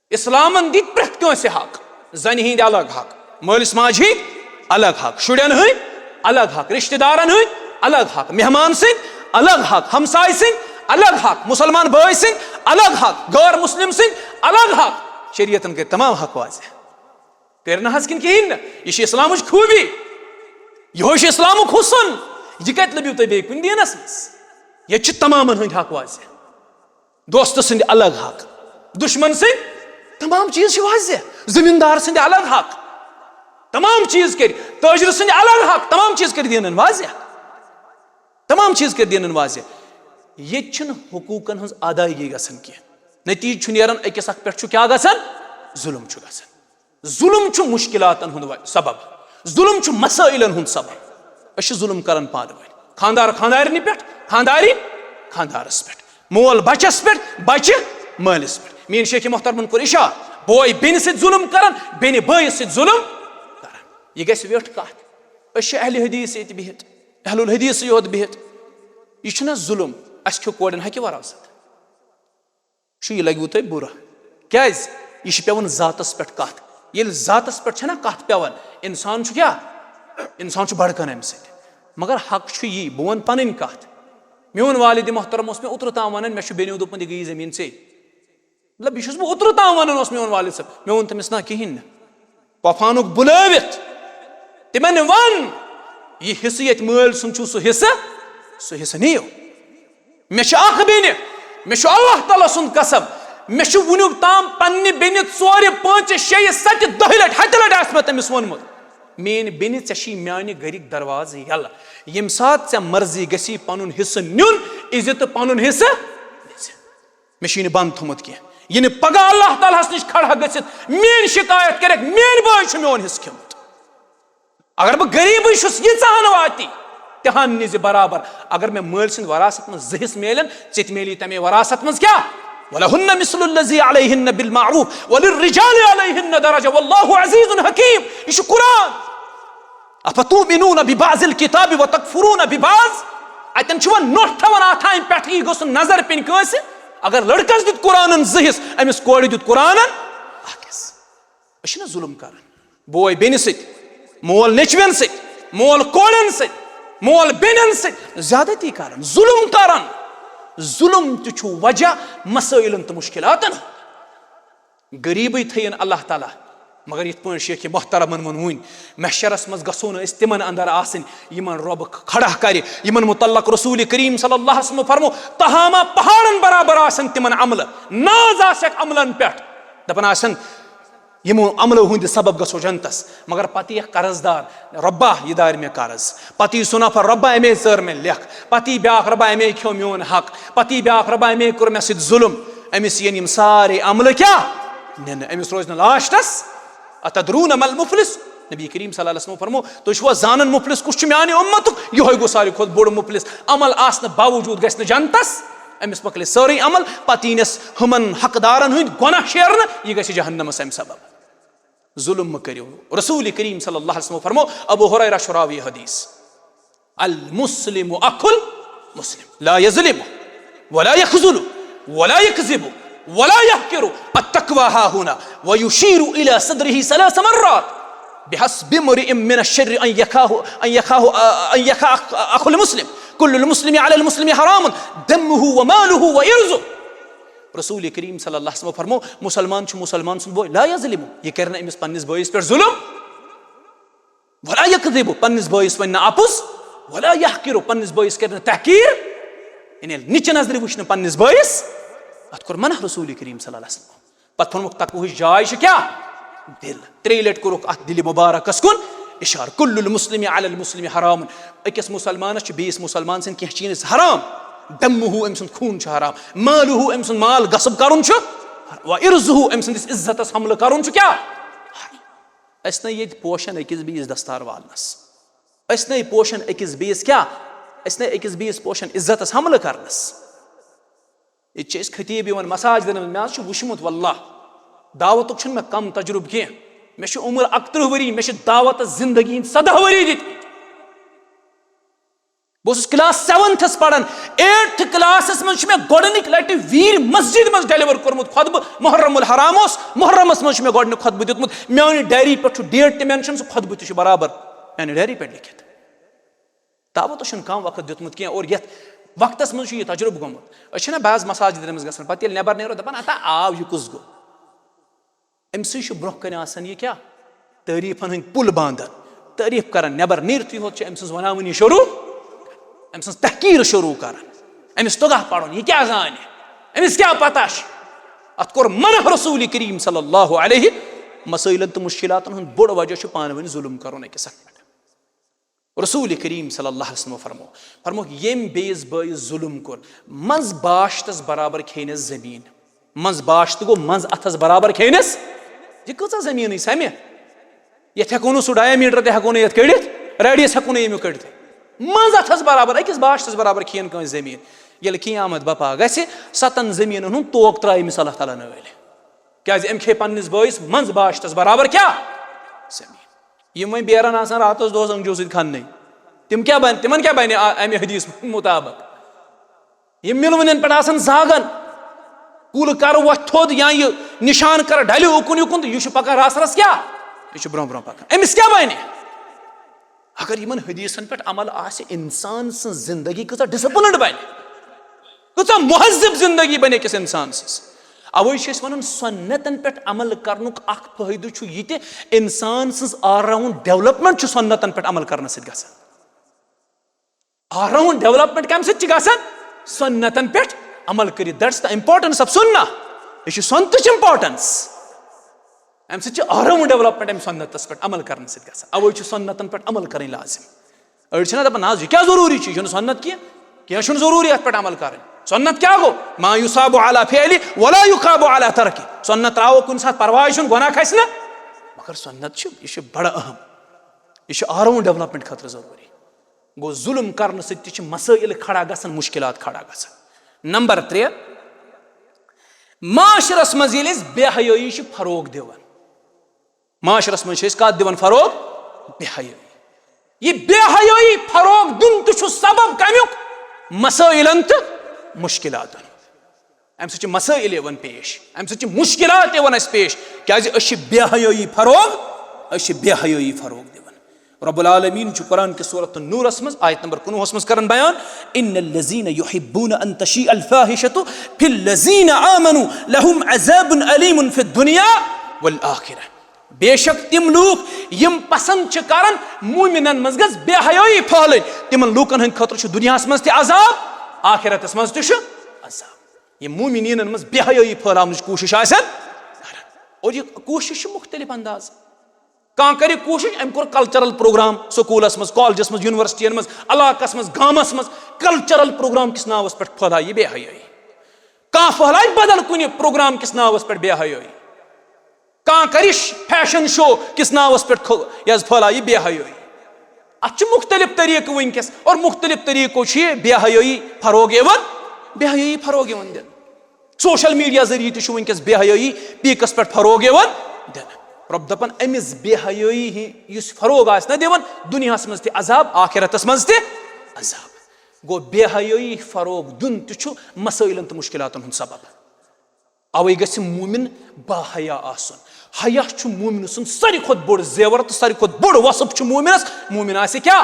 اسلامن دِتۍ پرٛٮ۪تھ کٲنٛسہِ حق، زنہِ ہٕنٛدۍ الگ حق، مٲلِس ماجہِ ہٕنٛدۍ الگ حق، شُرٮ۪ن ہٕنٛدۍ الگ حق، رشتہٕ دارن ہٕنٛدۍ الگ حق، مہمان سٕنٛدۍ الگ حق، ہمسایہِ سٕنٛدۍ الگ حق، مُسلمان بٲے سٕنٛدۍ الگ حق، غٲر مسلم سٕنٛدۍ الگ حق۔ شریعتن کٔرۍ تمام حق واضح۔ کٔرۍ نہ حظ کِنہٕ کِہیٖنۍ نہٕ؟ یہِ چھِ اسلامٕچ خوٗبی، یِہوٚے چھُ اسلامُک حُسن۔ یہِ کتہِ لٔبِو تُہۍ بیٚیہِ کُنہِ دیٖنس منٛز؟ ییٚتہِ چھِ تمامن ہٕنٛدۍ حق واضح۔ دوستہٕ سٕنٛدِ الگ حق، دُشمن سٕنٛدۍ تمام چیٖز چھِ واضح، زٔمیٖندار سٕنٛدِ الگ حق، تمام چیٖز کٔرۍ، تٲجرٕ سٕنٛدِ الگ حق، تمام چیٖز کٔرۍ دیٖنن واضح، تمام چیٖز کٔرۍ دیٖنن واضح۔ ییٚتہِ چھِنہٕ حقوٗقن ہٕنٛز ادایگی گژھان کینٛہہ، نتیٖجہٕ چھُ نیران أکِس اکھ پٮ۪ٹھ چھُ کیٛاہ گژھان؟ ظُلُم چھُ گژھان۔ ظُلُم چھُ مُشکِلاتن ہُنٛد وَ-، سبب، ظُلُم چھُ مسٲیِلن ہُنٛد سبب۔ أسۍ چھِ ظُلُم کران پانہٕ ؤنۍ، خانٛدار خانٛدارنہِ پٮ۪ٹھ، خانٛدارِنۍ خانٛدارس پٮ۪ٹھ، مول بچس پٮ۪ٹھ، بچہِ مٲلِس پٮ۪ٹھ۔ میٲنۍ شیخ محترمن کوٚر اِشارٕ، بوے بیٚنہِ سۭتۍ ظُلُم کران، بیٚنہِ بٲیِس سۭتۍ ظُلُم کران۔ یہِ گژھِ ویوٚٹھ کتھ۔ أسۍ چھِ اہلِ حدیث ییٚتہِ بِہِتھ، اہل الحدیث یوت بِہِتھ۔ یہِ چھُنہ ظُلُم؟ اَسہِ کھیوٚو کورٮ۪ن حقہِ وراثت۔ چھُ یہِ لگِوٕ تۄہہِ بُرٕ۔ کیٛازِ؟ یہِ چھِ پٮ۪وان ذاتس پٮ۪ٹھ کتھ۔ ییٚلہِ ذاتس پٮ۪ٹھ چھَنہ کتھ پٮ۪وان، انسان چھُ کیٛاہ؟ انسان چھُ بڑکان امہِ سۭتۍ۔ مگر حق چھُ یی، بہٕ وَنہٕ پنٕنۍ کتھ۔ میون والدِ محترم اوس مےٚ اوترٕ تام ونان، مےٚ چھُ بیٚنیو دوٚپمُت، "یہِ گٔیی زٔمیٖن ژےٚ۔" مطلب، یہِ چھُس بہٕ اوترٕ تام ونان اوس میون والد صٲب، مےٚ ووٚن تٔمِس، "نہ، کِہیٖنۍ نہٕ۔" طوفانُک بُلٲوِتھ تِمن وَن، یہِ حصہٕ ییٚتہِ مٲلۍ سُنٛد چھُ، سُہ حصہٕ، سُہ حصہٕ نِیِو۔ مےٚ چھِ اکھ بیٚنہِ، مےٚ چھُ اللہ تعالیٰ سُنٛد قسم، مےٚ چھُ وُنیُک تام پننہِ بیٚنہِ ژورِ، پانٛژِ، شیٚیہِ، ستہِ، دَہہِ لٹہِ، ہتہِ لٹہِ آسہِ مےٚ تٔمِس ووٚنمُت، "میٛٲنۍ بیٚنہِ، ژےٚ چھی میٛانہِ گرِکۍ دروازٕ یَلہٕ، ییٚمہِ ساتہٕ ژےٚ مرضی گژھی پنُن حصہٕ نیُن، یِزِ تہٕ پنُن حصہٕ نِزِ۔" مےٚ چھُ یہِ نہٕ بنٛد تھوٚمُت کینٛہہ۔ یہِ نہٕ پگاہ اللہ تعالیٰ ہَس نِش کھڑا گٔژھِتھ میٛٲنۍ شکایت کَرٮ۪کھ، "میٛٲنۍ بٲے چھُ میون حصہٕ کھیوٚمُت۔" اگر بہٕ غریٖبٕے چھُس، ییٖژاہَن واتی، تِہَن نِزِ برابر۔ اگر مےٚ مٲلۍ سٕنٛدِ وراثت منٛز زٕ حصہٕ میلن، ژےٚ تہِ میلی تَمے وراثت منٛز کیٛاہ؟ "ولہن مثل الذی علیہن بالمعروف وللرجال علیہن درجہ واللہ عزیز حکیم۔" یہِ چھُ قرآن۔ افتؤمنون ببعض الکتاب وتکفرون ببعض؟ اتٮ۪ن چھُ وۄنۍ نوٚٹھ تھاوان اتھ امہِ پٮ۪ٹھ، یی گوٚژھ نہٕ نظر پیٚنۍ کٲنٛسہِ۔ اگر لڑکس دیُت قرآنن زٕ حصہٕ، أمِس کورِ دیُت قرآنن اکھ حصہٕ۔ أسۍ چھِنہ ظُلم کران؟ بوے بیٚنہِ سۭتۍ، مول نیٚچوٮ۪ن سۭتۍ، مول کورٮ۪ن سۭتۍ، مول بیٚنٮ۪ن سۭتۍ زیادتی کران، ظُلم کران۔ ظُلم تہِ چھُ وجہ مسٲیلن تہٕ مُشکلاتن۔ غریٖبٕے تھٲیِن اللہ تعالیٰ، مگر یِتھ پٲٹھۍ شیخ محترمن ووٚن وُنۍ، محشرس منٛز گژھو نہٕ أسۍ تِمن اندر آسٕنۍ یِمن رۄب کھڑا کرِ، یِمن متعلق رسول کریم صلی اللہ علیہ وسلم فرمو، تہامہ پہاڑن برابر آسن تِمن عملہٕ، ناز آسٮ۪کھ عملن پٮ۪ٹھ، دپان آسن، یِمو عملو ہٕنٛدِ سبب گژھو جنتس۔ مگر پتہٕ یِیَکھ قرض دار، رۄبا، یہِ دارِ مےٚ قرض۔ پتہٕ یی سُہ نفر، رۄبا، اَمے ژٔر مےٚ لیکھ۔ پتہٕ یی بیٛاکھ، رۄبا، اَمے کھیوٚو میون حق۔ پتہٕ یی بیٛاکھ، رۄبا، اَمے کوٚر مےٚ سۭتۍ ظُلم۔ أمِس یِن یِم سارے عملہٕ کیٛاہ؟ نِنہٕ۔ أمِس روزِ نہٕ لاسٹس۔ اتدرون ما المفلس؟ نبی کریم صلی اللہ علیہ وسلم فرمو، تُہۍ چھِوا زانان مفلس کُس چھُ میانہِ اُمتُک؟ یِہوٚے گوٚو ساروی کھۄتہٕ بوٚڑ مفلس۔ عمل آسنہٕ باوجود گژھِ نہٕ جنتس۔ أمِس مۄکلے سٲرٕے عمل، پتہٕ یِنس ہُمن حقدارن ہٕنٛدۍ گۄناہ شیرنہٕ، یہِ گژھِ جہنمس امہِ سبب۔ ظلم مہ کٔرِو۔ رسول کریم صلی اللہ علیہ وسلم فرمو، ابو ہریرہ چھُ راوی حدیث، المسلم اخو المسلم لا یظلم ولا یخذل ولا یکذب ولا یحقر، التقوی ها هنا، ویشیر الی صدره ثلاث مرات، بحسب امرئ من الشر ان یخاہ، ان یخاہ، ان یخاہ اخو المسلم، کل المسلم علی المسلم حرام، دمه وماله وعرضه۔ رسول کریم صلی اللہ علیہ وسلم فرمو، مسلمان چھُ مسلمان سُنٛد بوے، لا یظلم، یہِ کرِ نہٕ أمِس پننِس بٲیِس پٮ۪ٹھ ظُلم، ولا یکذب، پننِس بٲیِس وَنہِ نہٕ اَپُز، ولا یحقر، پننِس بٲیِس کرِ نہٕ تحقیر، یعنی نِچہِ نظرِ وٕچھِ نہٕ پننِس بٲیِس۔ اتھ کوٚر منع رسول کریم صلی اللہ علیہ وسلم۔ پتہٕ فرمووُکھ، تقوہٕچ جاے چھِ کیٛاہ؟ دِل۔ ترٛیٚیہِ لٹہِ کوٚرُکھ اتھ دِلہِ مبارکس کُن اشارٕ، کل المسلم علی المسلم حرام، أکِس مسلمانس چھُ بیٚیِس مسلمان سٕنٛدۍ کینٛہہ چیٖز حرام، دمہ، أمۍ سُنٛد خوٗن چھُ حرام، مالہ، أمۍ سُنٛد مال غصب کرُن چھُ، و عرضہ، أمۍ سٕنٛدِس عزتس حملہٕ کرُن چھُ کیٛاہ؟ أسۍ نَے ییٚتہِ پوشان أکِس بیٚیِس دستار والنس، أسۍ نَے پوشان أکِس بیٚیِس کیٛاہ؟ أسۍ نَے أکِس بیٚیِس پوشان عزتس حملہٕ کرنس۔ ییٚتہِ چھِ أسۍ خطیب یِوان مساجدن منٛز، مےٚ حظ چھُ وٕچھمُت واللہ، دعوتُک چھُنہٕ مےٚ کم تجربہٕ کینٛہہ، مےٚ چھُ عمر اکترٕہ ؤری، مےٚ چھِ دعوتس زندگی ہٕنٛدۍ سداہ ؤری دِتمٕتۍ۔ بہٕ اوسُس کلاس سیونتھس پران، ایٹتھ کلاسس منٛز چھُ مےٚ گۄڈٕنِکۍ لٹہِ ویٖر مسجد منٛز ڈیلیور کوٚرمُت خطبہٕ۔ محرم الحرام اوس، محرمس منٛز چھُ مےٚ گۄڈٕنیُک خطبہٕ دیُتمُت۔ میانہِ ڈایری پٮ۪ٹھ چھُ ڈیٹ تہِ مینشن، سُہ خطبہٕ تہِ چھُ برابر میانہِ ڈایری پٮ۪ٹھ لیکھِتھ۔ دعوتس چھُنہٕ کانٛہہ وقت دیُتمُت کینٛہہ، اور یتھ وقتس منٛز چھُ یہِ تجربہٕ گوٚمُت۔ أسۍ چھِنہ بعض مساجدن منٛز گژھان، پتہٕ ییٚلہِ نٮ۪بر نیرو، دپان، ہتا آو، یہِ کُس گوٚو؟ أمۍ سٕے چھُ برونٛہہ کنہِ آسان یہِ کیٛاہ؟ تعریٖفن ہٕنٛدۍ پُل باندان۔ تعریٖف کران، نٮ۪بر نیٖرتھٕے ہوت چھِ أمۍ سٕنٛز وناوٲنی شروٗع، أمۍ سٕنٛز تحقیٖر شروٗع کران۔ أمِس توٚگاہ پرُن، یہِ کیٛاہ زانہِ؟ أمِس کیٛاہ پتہ چھِ؟ اتھ کوٚر منع رسول کریم صلی اللہ علیہ۔ مسٲیلن تہٕ مشکلاتن ہُنٛد بوٚڑ وجہ چھُ پانہٕ ؤنۍ ظُلم کرُن أکِس اکھ پٮ۪ٹھ۔ رسول کریم صلی اللہ علیہ وسلم فرمو، فرموکھ، ییٚمۍ بیٚیِس بٲیِس ظُلم کوٚر، منٛز باشتس برابر کھیٚنس زٔمیٖن۔ منٛز باشت گوٚو منٛز اتھس برابر کھیٚنس۔ یہِ کۭژاہ زٔمیٖنٕے سمہِ؟ یتھ ہٮ۪کو نہٕ سُہ ڈایا میٖٹر تہِ ہٮ۪کو نہٕ یتھ کٔڑِتھ، ریڈیس ہٮ۪کو نہٕ ییٚمیُک کٔڑِتھ۔ منٛز اتھس برابر أکِس باشتس برابر کھیٚن کٲنٛسہِ زٔمیٖن۔ ییٚلہِ قیامت بپا گژھِ، ستن زٔمیٖنن ہُنٛد توک ترٛایہِ أمِس اللہ تعالیٰ نٲلۍ۔ کیٛازِ أمۍ کھیٚیہِ پننِس بٲیِس منٛز باشتس برابر کیٛاہ؟ زٔمیٖن۔ یِم وۄنۍ بیرن آسان راتس دۄہس أنٛگجو سۭتۍ کھننٕے، تِم کیٛاہ بنہِ؟ تِمن کیٛاہ بنہِ آ-، امہِ حدیث مطابق؟ یِم مِلوٕنٮ۪ن پٮ۪ٹھ آسان زاگان، کُل کر وۄتھِ تھوٚد یا یہِ نشان کر ڈلہِ اُکُن یُکُن، تہٕ یہِ چھُ پکان رس رس کیٛاہ؟ یہِ چھُ برونٛہہ برونٛہہ پکان۔ أمِس کیٛاہ بنہِ؟ اگر یِمن حدیثن پٮ۪ٹھ عمل آسہِ، انسان سٕنٛز زندگی کۭژاہ ڈسپلنڈ بنہِ، کۭژاہ مہذب زندگی بنہِ أکِس انسان سٕنٛز۔ اوے چھِ أسۍ ونان، سنتن پٮ۪ٹھ عمل کرنُک اکھ فٲیدٕ چھُ یہِ تہِ، انسان سٕنٛز all round development چھُ سنتن پٮ۪ٹھ عمل کرنہٕ سۭتۍ گژھان۔ All round development کمہِ سۭتۍ چھِ گژھان؟ سنتن پٮ۪ٹھ عمل کٔرِتھ۔ That's the importance of sunnah۔ یہِ چھِ سنتٕچ importance۔ امہِ سۭتۍ چھِ all round development امہِ سنتس پٮ۪ٹھ عمل کرنہٕ سۭتۍ گژھان۔ اوے چھُ سنتن پٮ۪ٹھ عمل کرٕنۍ لازم۔ أڑۍ چھِنہ دپان، نہ حظ، یہِ کیٛاہ ضروٗری چھُ؟ یہِ چھُنہٕ سنت کینٛہہ، کینٛہہ چھُنہٕ ضروٗری اتھ پٮ۪ٹھ عمل کرٕنۍ۔ سنت کیٛاہ گوٚو؟ ما یثاب علی فعلی ولا یخاب علی ترکی۔ سنت تراوو کُنہِ ساتہٕ، پرواے چھُنہٕ، گۄناہ کھسہِ نہٕ، مگر سنت چھُ، یہِ چھُ بڑٕ اہم، یہِ چھُ all round development خٲطرٕ ضروٗری۔ گوٚو، ظُلم کرنہٕ سۭتۍ تہِ چھِ مسٲیل کھڑا گژھان، مشکلات کھڑا گژھان۔ نمبر ترٛےٚ، معاشرس منٛز ییٚلہِ أسۍ بے حیٲیی چھِ فروغ دِوان، معاشرس منٛز چھِ أسۍ کتھ دِوان فروغ؟ بے حیٲیی۔ یہِ بے حیٲیی فروغ دیُن تہِ چھُ سبب کمیُک؟ مسٲیلن تہٕ مشکلاتن۔ امہِ سۭتۍ چھِ مسٲیل یِوان پیش، امہِ سۭتۍ چھِ مشکلات یِوان اسہِ پیش، کیازِ أسۍ چھِ بے حیٲیی فروغ، أسۍ چھِ بے حیٲیی فروغ دِوان۔ رب العالمین چھُ قرآن کِس سورۃ النورس منٛز آیت نمبر کُنوُہس منٛز کران بیان، ان الذین یحبون ان تشیع الفاحشۃ فی الذین آمنوا لهم عذاب الیم فی الدنیا والآخرہ۔ بے شک تِم لوٗکھ یِم پسند چھِ کران مومنن منٛز گژھ بے حیٲیی پھٔہلٕنۍ، تِمن لوٗکن ہٕنٛدِ خٲطرٕ چھُ دُنیاہس منٛز تہِ عذاب، آخرتس منٛز تہِ چھُ عذاب۔ یِم مومنیٖنن منٛز بے حیٲیی پھٔہلاونٕچ کوٗشش آسن کران، اور یہِ کوٗشش چھِ مُختٔلِف انداز۔ کانٛہہ کرِ کوٗشش، أمۍ کوٚر کلچرل پروگرام سکوٗلس منٛز، کالجس منٛز، یونیورسٹین منٛز، علاقس منٛز، گامس منٛز، کلچرل پروگرام کِس ناوس پٮ۪ٹھ پھٔہلایہِ یہِ بے حیٲیی۔ کانٛہہ پھٔہلایہِ بدل کُنہِ پروگرام کِس ناوس پٮ۪ٹھ بے حیٲیی۔ کانٛہہ کرِ فیشن شو کِس ناوس پٮ۪ٹھ کھو-، یہِ حظ پھٔہلایہِ بے حیٲیی۔ اتھ چھِ مُختٔلِف طریٖقہٕ وٕنکیٚس، اور مُختٔلِف طریٖقو چھِ یہِ بے حیٲیی فروغ یِوان، بے حیٲیی فروغ یِوان دِنہٕ۔ سوشل میڈیا ذٔریعہٕ تہِ چھُ وٕنکیٚس بے حیٲیی پیٖکس پٮ۪ٹھ فروغ یِوان دِنہٕ۔ رۄب دپان، أمِس بے حیٲیی ہی یُس فروغ آسہِ نہ دِوان، دُنیاہس منٛز تہِ عذاب، آخرتس منٛز تہِ عذاب۔ گوٚو، بے حیٲیی فروغ دیُن تہِ چھُ مسٲیلن تہٕ مُشکلاتن ہُنٛد سبب۔ اوے گژھِ مومن باحیا آسُن۔ حیا چھُ مومنہٕ سُنٛد ساروی کھۄتہٕ بوٚڑ زیور تہٕ ساروی کھۄتہٕ بوٚڑ وصف چھُ مومنس، مومن آسہِ کیٛاہ؟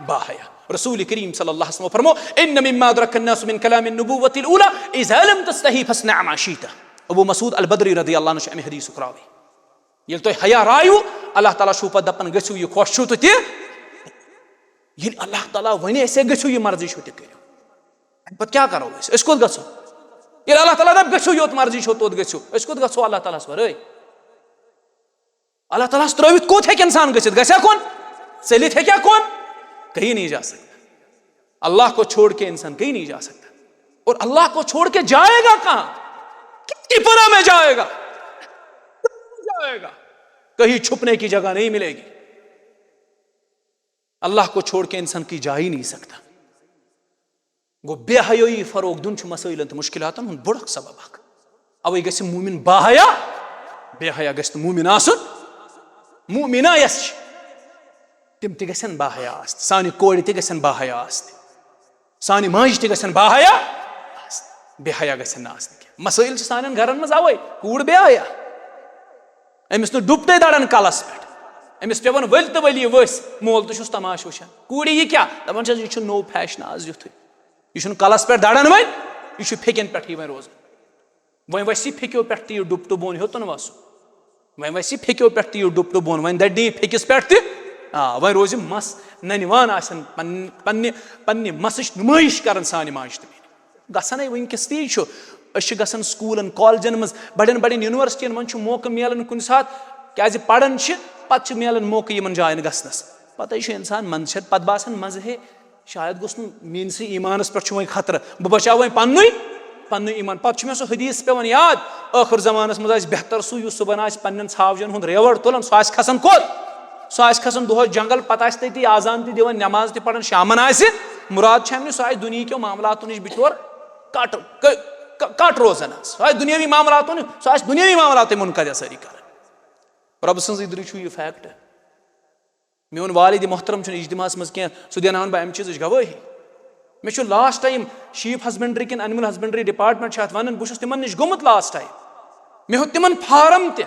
باحیا۔ رسول کریم صلی اللہ علیہ وسلم فرمو، "ان مما ادرک الناس من کلام النبوۃ الاولی اذا لم تستحی فاصنع ما شئت۔" ابو مسعود البدری رضی اللہ عنہ چھُ امہِ حدیثُک راوی۔ ییٚلہِ تۄہہِ حیا رایِوٕ، اللہ تعالیٰ چھُو پتہٕ دپان، گٔژھِو یہِ خۄش چھُو تہٕ تہِ۔ ییٚلہِ اللہ تعالیٰ ونہِ اَسہِ، گٔژھِو یہِ مرضی چھو تہِ کٔرِو۔ اَمہِ پتہٕ کیٛاہ کرو أسۍ؟ أسۍ کوٚت گژھو؟ ییٚلہِ اللہ تعالیٰ دپہِ، گٔژھِو یوٚت مرضی چھو توٚت گٔژھِو، أسۍ کوٚت گژھو اللہ تعالیٰ ہس ورٲے؟ اللہ تعالیٰ ہس ترٲوِتھ کوٚت ہیٚکہِ انسان گٔژھِتھ؟ گژھِ ہا کُن؟ ژٔلِتھ ہیٚکہِ ہا کُن؟ کہیں نہیں جا سکتا۔ اللہ کو چھوڑ کے انسان کہیں نہیں جا سکتا۔ اور اللہ کو چھوڑ کے جائے گا کہاں؟ کس کی پناہ میں جائے گا؟ کہاں جائے گا؟ کہیں چھپنے کی جگہ نہیں ملے گی۔ اللہ کو چھوڑ کے انسان کی جا ہی نہیں سکتا۔ گوٚو، بے حیٲیی فروغ دیُن چھُ مسٲیلن تہٕ مُشکلاتن ہُنٛد بوٚڑ اکھ سبب اکھ۔ اوے گژھِ مومن باحیا، بے حیا گژھِ نہٕ مومن آسُن۔ مومنہ یۄس چھِ، تِم تہِ گژھن باحیا آسنہِ، سانہِ کورِ تہِ گژھن باحیا آسنہِ، سانہِ ماجہِ تہِ گژھن باحیا آسنہِ، بے حیا گژھن نہٕ آسنہِ کینٛہہ۔ مسٲیل چھِ سانٮ۪ن گرن منٛز اوے، کوٗر بے حیا۔ أمِس نہٕ ڈُپٹے دَران کَلَس پٮ۪ٹھ۔ أمِس پٮ۪وان ؤلۍ تہٕ ؤلۍ یہِ ؤسۍ۔ مول تہِ چھُس تماشہٕ وٕچھان۔ کوٗرِ یہِ کیٛاہ؟ دَپان چھَس، یہِ چھُ نوٚو فیشن آز یُتھُے۔ یہِ چھُنہٕ کَلَس پٮ۪ٹھ دَران وۄنۍ، یہِ چھُ پھیٚکٮ۪ن پٮ۪ٹھٕے وۄنۍ روزان۔ وۄنۍ وَسہِ یہِ پھیٚکیو پٮ۪ٹھ تہِ یہِ ڈُپٹہٕ بۄن ہیوٚتُن وَسُن۔ وۄنۍ وَسہِ یہِ پھیٚکیو پٮ۪ٹھ تہِ یہِ ڈُپٹہٕ بۄن، وۄنۍ دَرِ نہٕ یہِ پھیٚکِس پٮ۪ٹھ تہِ۔ آ، وۄنۍ روزِ مَس نَنہِ وان آسن پننہِ، پننہِ، پننہِ مَسٕچ نُمٲیِش کَران سانہِ ماجہِ تہٕ بیٚنہِ۔ گژھان ہے وٕنکیٚس تی چھُ۔ أسۍ چھِ گژھان سکوٗلن، کالجن منٛز، بڑٮ۪ن بڑٮ۪ن یونیورسٹین منٛز چھُ موقعہٕ میلان کُنہِ ساتہٕ، کیازِ پران چھِ، پتہٕ چھُ میلان موقعہٕ یِمن جاین گژھنس۔ پتہٕ چھُ انسان منٛزٕ چھِ پتہٕ باسان منٛزٕ، ہے، شاید گوٚژھ نہٕ میٲنِسٕے ایمانس پٮ۪ٹھ چھُ وۄنۍ خطرٕ، بہٕ بچاو وۄنۍ پننُے، پننُے ایمان۔ پتہٕ چھُ مےٚ سُہ حدیث پٮ۪وان یاد، ٲخر زمانس منٛز آسہِ بہتر سُہ یُس صُبحن آسہِ پننٮ۪ن ژھاوجن ہُنٛد ریوڑ تُلان، سُہ آسہِ کھسان کوٚت؟ سُہ آسہِ کھسان دۄہس جنگل، پتہٕ آسہِ تٔتی اذان تہِ دِوان، نماز تہِ پران، شامن آسہِ۔ مراد چھم نہٕ سُہ آسہِ دُنیہکیو معاملاتو نِش بِچور کٹ، ک-، ک-، کٹ روزان حظ۔ سُہ آسہِ دُنیٲوی معاملاتو نِش، سُہ آسہِ دُنیٲوی معاملاتٕے منقطع سٲری کران۔ رۄبہٕ سٕنٛزٕے دٔرۍ چھُ یہِ فیکٹ۔ میون والد محترم چھُنہٕ اجتماعس منٛز کینٛہہ، سُہ دِناوَن بہٕ اَمہِ چیٖزٕچ گوٲہی۔ مےٚ چھُ لاسٹ ٹایم شیٖپ ہسبنڈری کِنہٕ انیمل ہسبنڈری ڈپارٹمنٹ چھِ اَتھ وَنان، بہٕ چھُس تِمن نِش گوٚمُت لاسٹ ٹایم۔ مےٚ ہیوٚت تِمن فارم تہِ۔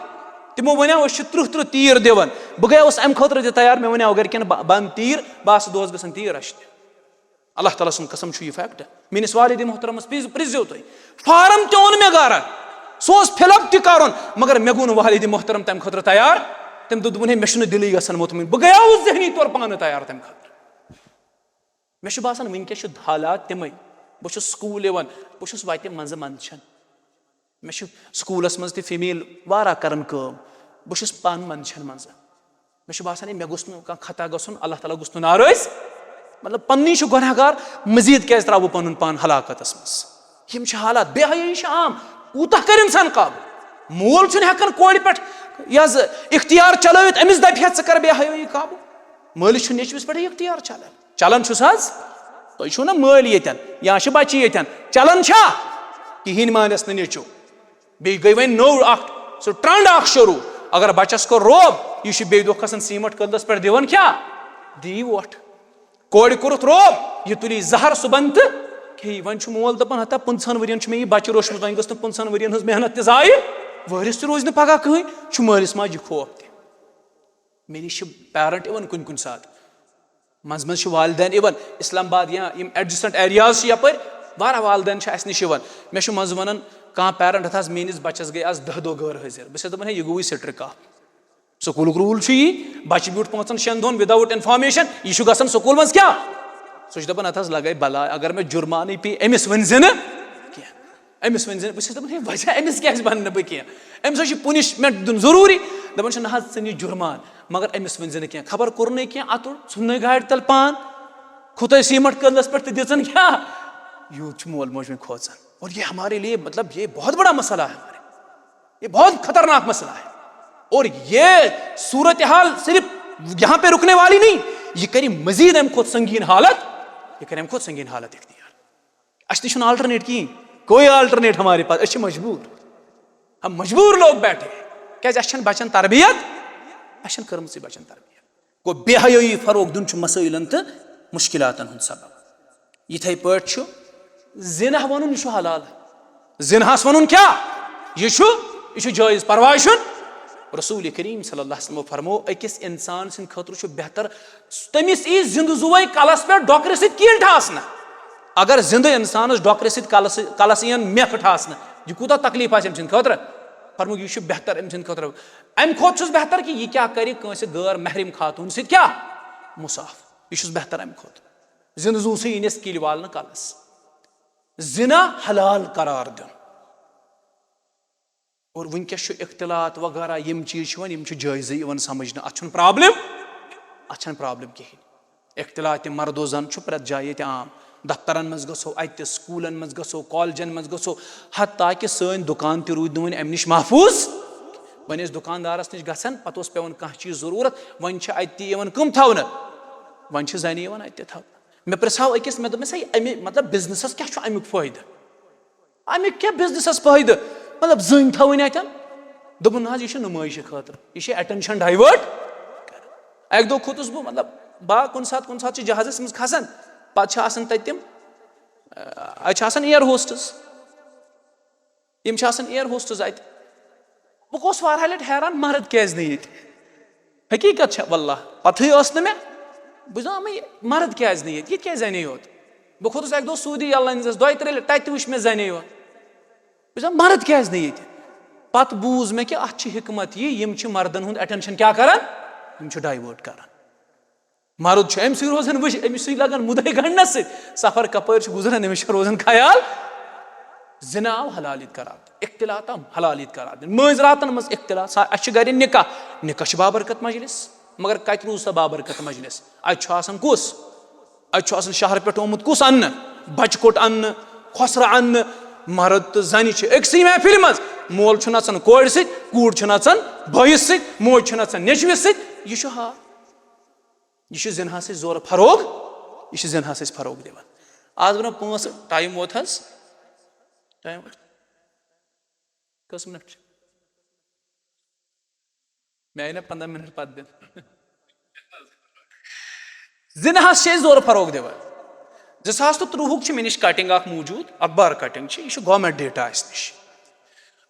تِمو وَنیو، أسۍ چھِ تٕرٛہ تٕرٛہ تیٖر دِوان۔ بہٕ گٔیوس اَمہِ خٲطرٕ تہِ تیار، مےٚ وَنیو گَرِکٮ۪ن، بہٕ بہٕ اَنہٕ تیٖر، بہٕ آسہٕ دۄہَس گژھان تیٖر رَچھنہِ۔ اللہ تعالیٰ سُنٛد قسم چھُ یہِ فیکٹ۔ میٛٲنِس والدِ محترمَس پِرٛز-، پِرٛزیو تُہۍ۔ فارم تہِ اوٚن مےٚ گَرٕ، سُہ اوس فِل اَپ تہِ کَرُن، مگر مےٚ گوٚو نہٕ والدِ محترم تَمہِ خٲطرٕ تیار۔ تٔمۍ دوٚپ، دوٚپُن، ہے، مےٚ چھُنہٕ دِلٕے گژھان مطمئن۔ بہٕ گٔیاوُس ذہنی طور پانہٕ تیار تَمہِ خٲطرٕ۔ مےٚ چھُ باسان، وٕنکیٚس چھِ حالات تِمے۔ بہٕ چھُس سکوٗل یِوان، بہٕ چھُس وَتہِ منٛزٕ منٛدچھان۔ مےٚ چھُ سکوٗلَس منٛز تہِ فیٖمیل واریاہ کَران کٲم، بہٕ چھُس پانہٕ منٛدچھان منٛزٕ۔ مےٚ چھُ باسان، ہے، مےٚ گوٚژھ نہٕ کانٛہہ خطا گژھُن، اللہ تعالیٰ گوٚژھ نہٕ ناراض۔ مطلب، پننُے چھُ گۄناہ گار، مٔزیٖد کیٛازِ ترٛاوٕ بہٕ پَنُن پان ہلاکتَس منٛز؟ یِم چھِ حالات، بے حیٲیی چھِ عام۔ کوٗتاہ کَرِ اِنسان قابوٗ؟ مول چھُنہٕ ہٮ۪کان کورِ پٮ۪ٹھ یہِ حظ اختیار چلٲوِتھ، أمِس دَپہِ ہے، ژٕ کَر بے حیٲیی قابوٗ؟ مٲلِس چھُنہٕ نیٚچوِس پٮ۪ٹھٕے اختیار چلان۔ چلان چھُس حظ؟ تُہۍ چھِو نا مٲلۍ ییٚتٮ۪ن یا چھِ بچہِ ییٚتٮ۪ن؟ چلان چھا؟ کِہیٖنۍ مانٮ۪س نہٕ نیٚچوٗ۔ بیٚیہِ گٔے وۄنۍ نٔو اکھ، سُہ ٹرنڈ اکھ شروٗع۔ اگر بچس کوٚر روب، یہِ چھُ بیٚیہِ دۄہ کھسان سیٖمٹ کٔدلس پٮ۪ٹھ دِوان کیٛاہ؟ دی وۄٹھ۔ کورِ کوٚرُتھ روب، یہِ تُلی زہر صُبحن تہٕ کھیٚیہِ۔ وۄنۍ چھُ مول دپان، ہتا پٕنٛژٕہن ؤرین چھُ مےٚ یہِ بچہِ روچھمُت، وۄنۍ گٔژھ نہٕ پٕنٛژٕہن ؤرین ہٕنٛز محنت تہِ ضایع۔ وٲرِث تہِ روزِ نہٕ پگاہ کٕہٕنۍ، چھُ مٲلِس ماجہِ یہِ خوف تہِ۔ مےٚ نِش چھِ پیرنٹ یِوان کُنہِ کُنہِ ساتہٕ۔ منٛزٕ منٛزٕ چھِ والدین یِوان اسلام آباد یا یِم ایڈجسٹنٹ ایریاز چھِ یَپٲرۍ، واریاہ والدین چھِ اَسہِ نِش یِوان۔ مےٚ چھُ منٛزٕ وَنان کانٛہہ پیرنٹ، ہَتہٕ حظ، میٛٲنِس بَچَس گٔے آز دَہ دۄہ غٲر حٲضِر۔ بہٕ چھَس دَپان، ہے، یہِ گوٚوُے سٹرک اَکھ۔ سکوٗلُک روٗل چھُ یی، بَچہِ بیوٗٹھ پانٛژَن شٮ۪ن دۄہَن without information، یہِ چھُ گژھان سکوٗل منٛز کیٛاہ؟ سُہ چھُ دَپان، اَتھ حظ لَگَے بَلاے، اگر مےٚ جُرمانٕے پیٚیہِ، أمِس ؤنۍ زِ نہٕ کینٛہہ۔ أمِس ؤنۍ زِ نہٕ، بہٕ چھُس دَپان، ہے وجہ أمِس کیٛازِ وَنہٕ نہٕ بہٕ کینٛہہ؟ أمِس حظ چھُ punishment دیُن ضروٗری۔ دَپان چھِ، نہ حظ، ژٕ نہِ جُرمان، مگر أمِس ؤنۍ زِ نہٕ کینٛہہ، خبر کوٚرنَے کینٛہہ، اَتُر ژھُننَے گاڑِ تَل پان، کھوٚتَے سیٖمَٹھ کٔدلَس پٮ۪ٹھ تہٕ دِژَن کیٛاہ؟ یوٗت چھُ مول موج وۄنۍ کھوژان۔ اور یہ ہمارے لیے، مطلب، یہ بہت بڑا مسئلہ ہے ہمارے، یہ بہت خطرناک مسئلہ ہے۔ اور یہ صورتحال صرف یہاں پہ رکنے والی نہیں، یہ کرِ مزید امہِ کھۄتہٕ سنگین حالت، یہ کرِ امہِ کھۄتہٕ سنگین حالت اختیار۔ اَسہِ نِش چھُنہٕ alternate کِہیٖنۍ، کوئی alternate ہمارے پاس، أسۍ چھِ مجبوٗر۔ ہم مجبوٗر لوگ بیٹھے، کیٛازِ اَسہِ چھَنہٕ بَچَن تربیت، اَسہِ چھَنہٕ کٔرمٕژٕے بَچَن تربیت۔ گوٚو بے حیٲیی فروغ دیُن چھُ مسٲیلَن تہٕ مُشکِلاتَن ہُنٛد سبب۔ یِتھَے پٲٹھۍ چھُ زِنا وَنُن، یہِ چھُ حلال۔ زِناہَس وَنُن کیٛاہ؟ یہِ چھُ، یہِ چھُ جٲیِز، پَرواے چھُنہٕ۔ رسول کریم صلی اللہ علیہ وسلمو فرمو، أکِس اِنسان سٕنٛدِ خٲطرٕ چھُ بہتر تٔمِس یی زِندٕ زُوَے کَلَس پٮ۪ٹھ ڈۄکرِ سۭتۍ کیٖل ٹھاسنہٕ۔ اگر زِندٕ اِنسانَس ڈۄکرِ سۭتۍ کَلَس، کَلَس یِیَن مٮ۪کھ ٹھاسنہٕ، یہِ کوٗتاہ تکلیٖف آسہِ أمۍ سٕنٛدِ خٲطرٕ؟ فرموو، یہِ چھُ بہتر أمۍ سٕنٛدِ خٲطرٕ۔ اَمہِ کھۄتہٕ چھُس بہتر کہِ یہِ کیٛاہ کَرِ کٲنٛسہِ غٲر محرم خاتوٗن سۭتۍ کیٛاہ؟ مُصاف۔ یہِ چھُس بہتر اَمہِ کھۄتہٕ۔ زِندٕ زُو سۭتۍ یِنَس کِلۍ والنہٕ کَلَس۔ زِنا حلال قرار دیُن۔ اور وٕنکیٚس چھُ اختلاط وغیرہ، یِم چیٖز چھِ یِوان، یِم چھِ جٲیزٕے یِوان سمجھنہٕ۔ اَتھ چھُنہٕ problem، اَتھ چھَنہٕ problem کِہیٖنۍ۔ اختلاط مرد و زن چھُ پرٛٮ۪تھ جایہِ ییٚتہِ عام۔ دفترن منٛز گژھو، اَتہِ سکوٗلن منٛز گژھو، کالجن منٛز گژھو، حتیٰ کہِ سٲنۍ دُکان تہِ روٗدۍ نہٕ وۄنۍ اَمہِ نِش محفوٗظ۔ وۄنۍ ٲسۍ دُکاندارس نِش گژھان، پتہٕ اوس پٮ۪وان کانٛہہ چیٖز ضروٗرت، وۄنۍ چھِ اَتہِ تہِ یِوان کٕم تھاونہٕ؟ وۄنۍ چھِ زَنہِ یِوان اَتہِ تہِ تھاونہٕ۔ مےٚ پرٛژھاو أکِس، مےٚ دوٚپمَس، ہے، اَمہِ، مطلب، businessس کیٛاہ چھُ اَمیُک فٲیدٕ؟ اَمیُک کیٛاہ businessس فٲیدٕ؟ مطلب، زٔنۍ تھاوٕنۍ اَتٮ۪ن؟ دوٚپُن، نہ حظ، یہِ چھُ نُمٲیشہِ خٲطرٕ، یہِ چھِ attention divert۔ اَکہِ دۄہ کھوٚتُس بہٕ، مطلب، با کُنہِ ساتہٕ، کُنہِ ساتہٕ چھِ جہازَس منٛز کھسان، پَتہٕ چھِ آسان تَتہِ تِم، اَتہِ چھِ آسان air hostess، یِم چھِ آسان air hostess اَتہِ۔ بہٕ گوٚوُس واریاہ لَٹہِ حیران، مرد کیٛازِ نہٕ ییٚتہِ؟ حقیٖقت چھےٚ، واللہ، پَتہٕے ٲس نہٕ مےٚ۔ بہٕ چھُس دَپان، یہِ مرد کیٛازِ نہٕ ییٚتہِ؟ ییٚتہِ کیٛازِ زَنے یوت؟ بہٕ کھوٚتُس اَکہِ دۄہ سعودی ایرلاینزَس، دۄیہِ ترٛےٚ لَٹہِ، تَتہِ تہِ وٕچھ مےٚ زَنے یوت۔ بہٕ چھُس دَپان، مرد کیٛازِ نہٕ ییٚتہِ؟ پَتہٕ بوٗز مےٚ کہِ اَتھ چھِ حکمت یہِ، یِم چھِ مردَن ہُنٛد attention کیٛاہ کَران؟ یِم چھِ divert کَران۔ مرد چھُ أمۍ سٕے روزان وٕچھ، أمِس سٕے لگان مُدے گنڈنس سۭتۍ۔ سفر کپٲرۍ چھُ گُزران، أمِس چھُ روزان خیال۔ زِنا آو حلال ییٚتہِ قرار، اختلاط آو حلال ییٚتہِ قرار دِنہٕ۔ مٲنٛزِ راتن منٛز اختلاط، سا-، اَسہِ چھِ گرِ نکاح، نکاح چھُ بابرکت مجلس، مگر کتہِ روٗز سۄ بابرکت مجلس؟ اَتہِ چھُ آسان کُس؟ اَتہِ چھُ آسان شہرٕ پٮ۪ٹھ آمُت کُس اننہٕ؟ بچہٕ کوٚٹ اننہٕ، کھۄسرٕ اننہٕ۔ مرد تہٕ زنہِ چھِ أکسٕے محفلہِ منٛز، مول چھُ نژان کورِ سۭتۍ، کوٗر چھِ نژان بٲیِس سۭتۍ، موج چھِ نژان نیٚچوِس سۭتۍ۔ یہِ چھُ حال۔ یہِ چھُ زِناہَس أسۍ زورٕ فروغ، یہِ چھُ زِناہَس أسۍ فروغ دِوان۔ آز برونٛہہ پانٛژھ، ٹایم ووت حظ؟ ٹایم ووت؟ کٔژ منٹ چھِ؟ مےٚ آیہِ نہ پنٛداہ منٹ پتہٕ دِنہٕ۔ زِناہَس چھِ أسۍ زورٕ فروغ دِوان۔ زٕ ساس تہٕ ترٛۆہُک چھِ مےٚ نِش کٹنگ اکھ موٗجوٗد، اخبار کٹنگ چھِ، یہِ چھُ گورمنٹ ڈیٹا اَسہِ نِش۔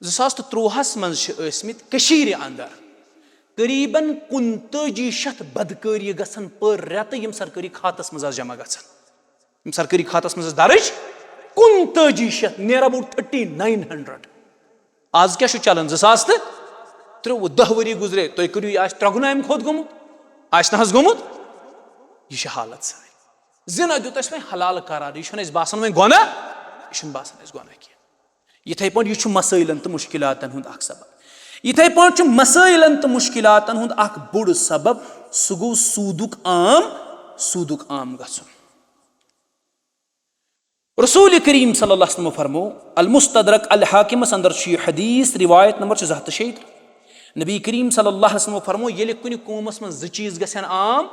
زٕ ساس تہٕ ترٛۆہَس منٛز چھِ ٲسمٕتۍ کٔشیٖرِ اندر قریباً کُنتٲجی شیٚتھ بدکٲری گژھان پٔر رٮ۪تہٕ، یِم سرکٲری کھاتس منٛز آسہٕ جمع گژھان۔ یِم سرکٲری کھاتس منٛز آسہٕ درٕج کُنتٲجی شیٚتھ، near about thirty nine hundred۔ آز کیٛاہ چھُ چلان؟ زٕ ساس تہٕ ترٛۆوُہ، دَہ ؤری گُزرے، تُہۍ کٔرِو، یہِ آسہِ ترٛےٚ گُنا اَمہِ کھۄتہٕ گوٚمُت، آسہِ نہ حظ گوٚمُت؟ یہِ چھِ حالت سٲنۍ۔ زِنا دیُت اَسہِ وۄنۍ حلال قرار، یہِ چھُنہٕ اَسہِ باسان وۄنۍ گۄناہ، یہِ چھُنہٕ باسان اَسہِ گۄناہ کینٛہہ۔ یِتھَے پٲٹھۍ یہِ چھُ مسٲیلَن تہٕ مُشکِلاتَن ہُنٛد اَکھ سبب۔ یِتھَے پٲٹھۍ چھُ مسٲیلَن تہٕ مُشکِلاتَن ہُنٛد اَکھ بوٚڑ سبب، سُہ گوٚو سوٗدُک عام، سوٗدُک عام گژھُن۔ رسول کریم صلی اللہ علیہ وسلم فرمو، المستدرک الحاکمس اندر چھُ یہِ حدیث، روایت نمبر چھُ زٕ ہتھ تہٕ شیٚیہِ ترٕہ۔ نبی کریم صلی اللہ علیہ وسلم فرمو، ییٚلہِ کُنہِ قومس منٛز زٕ چیٖز گژھن عام،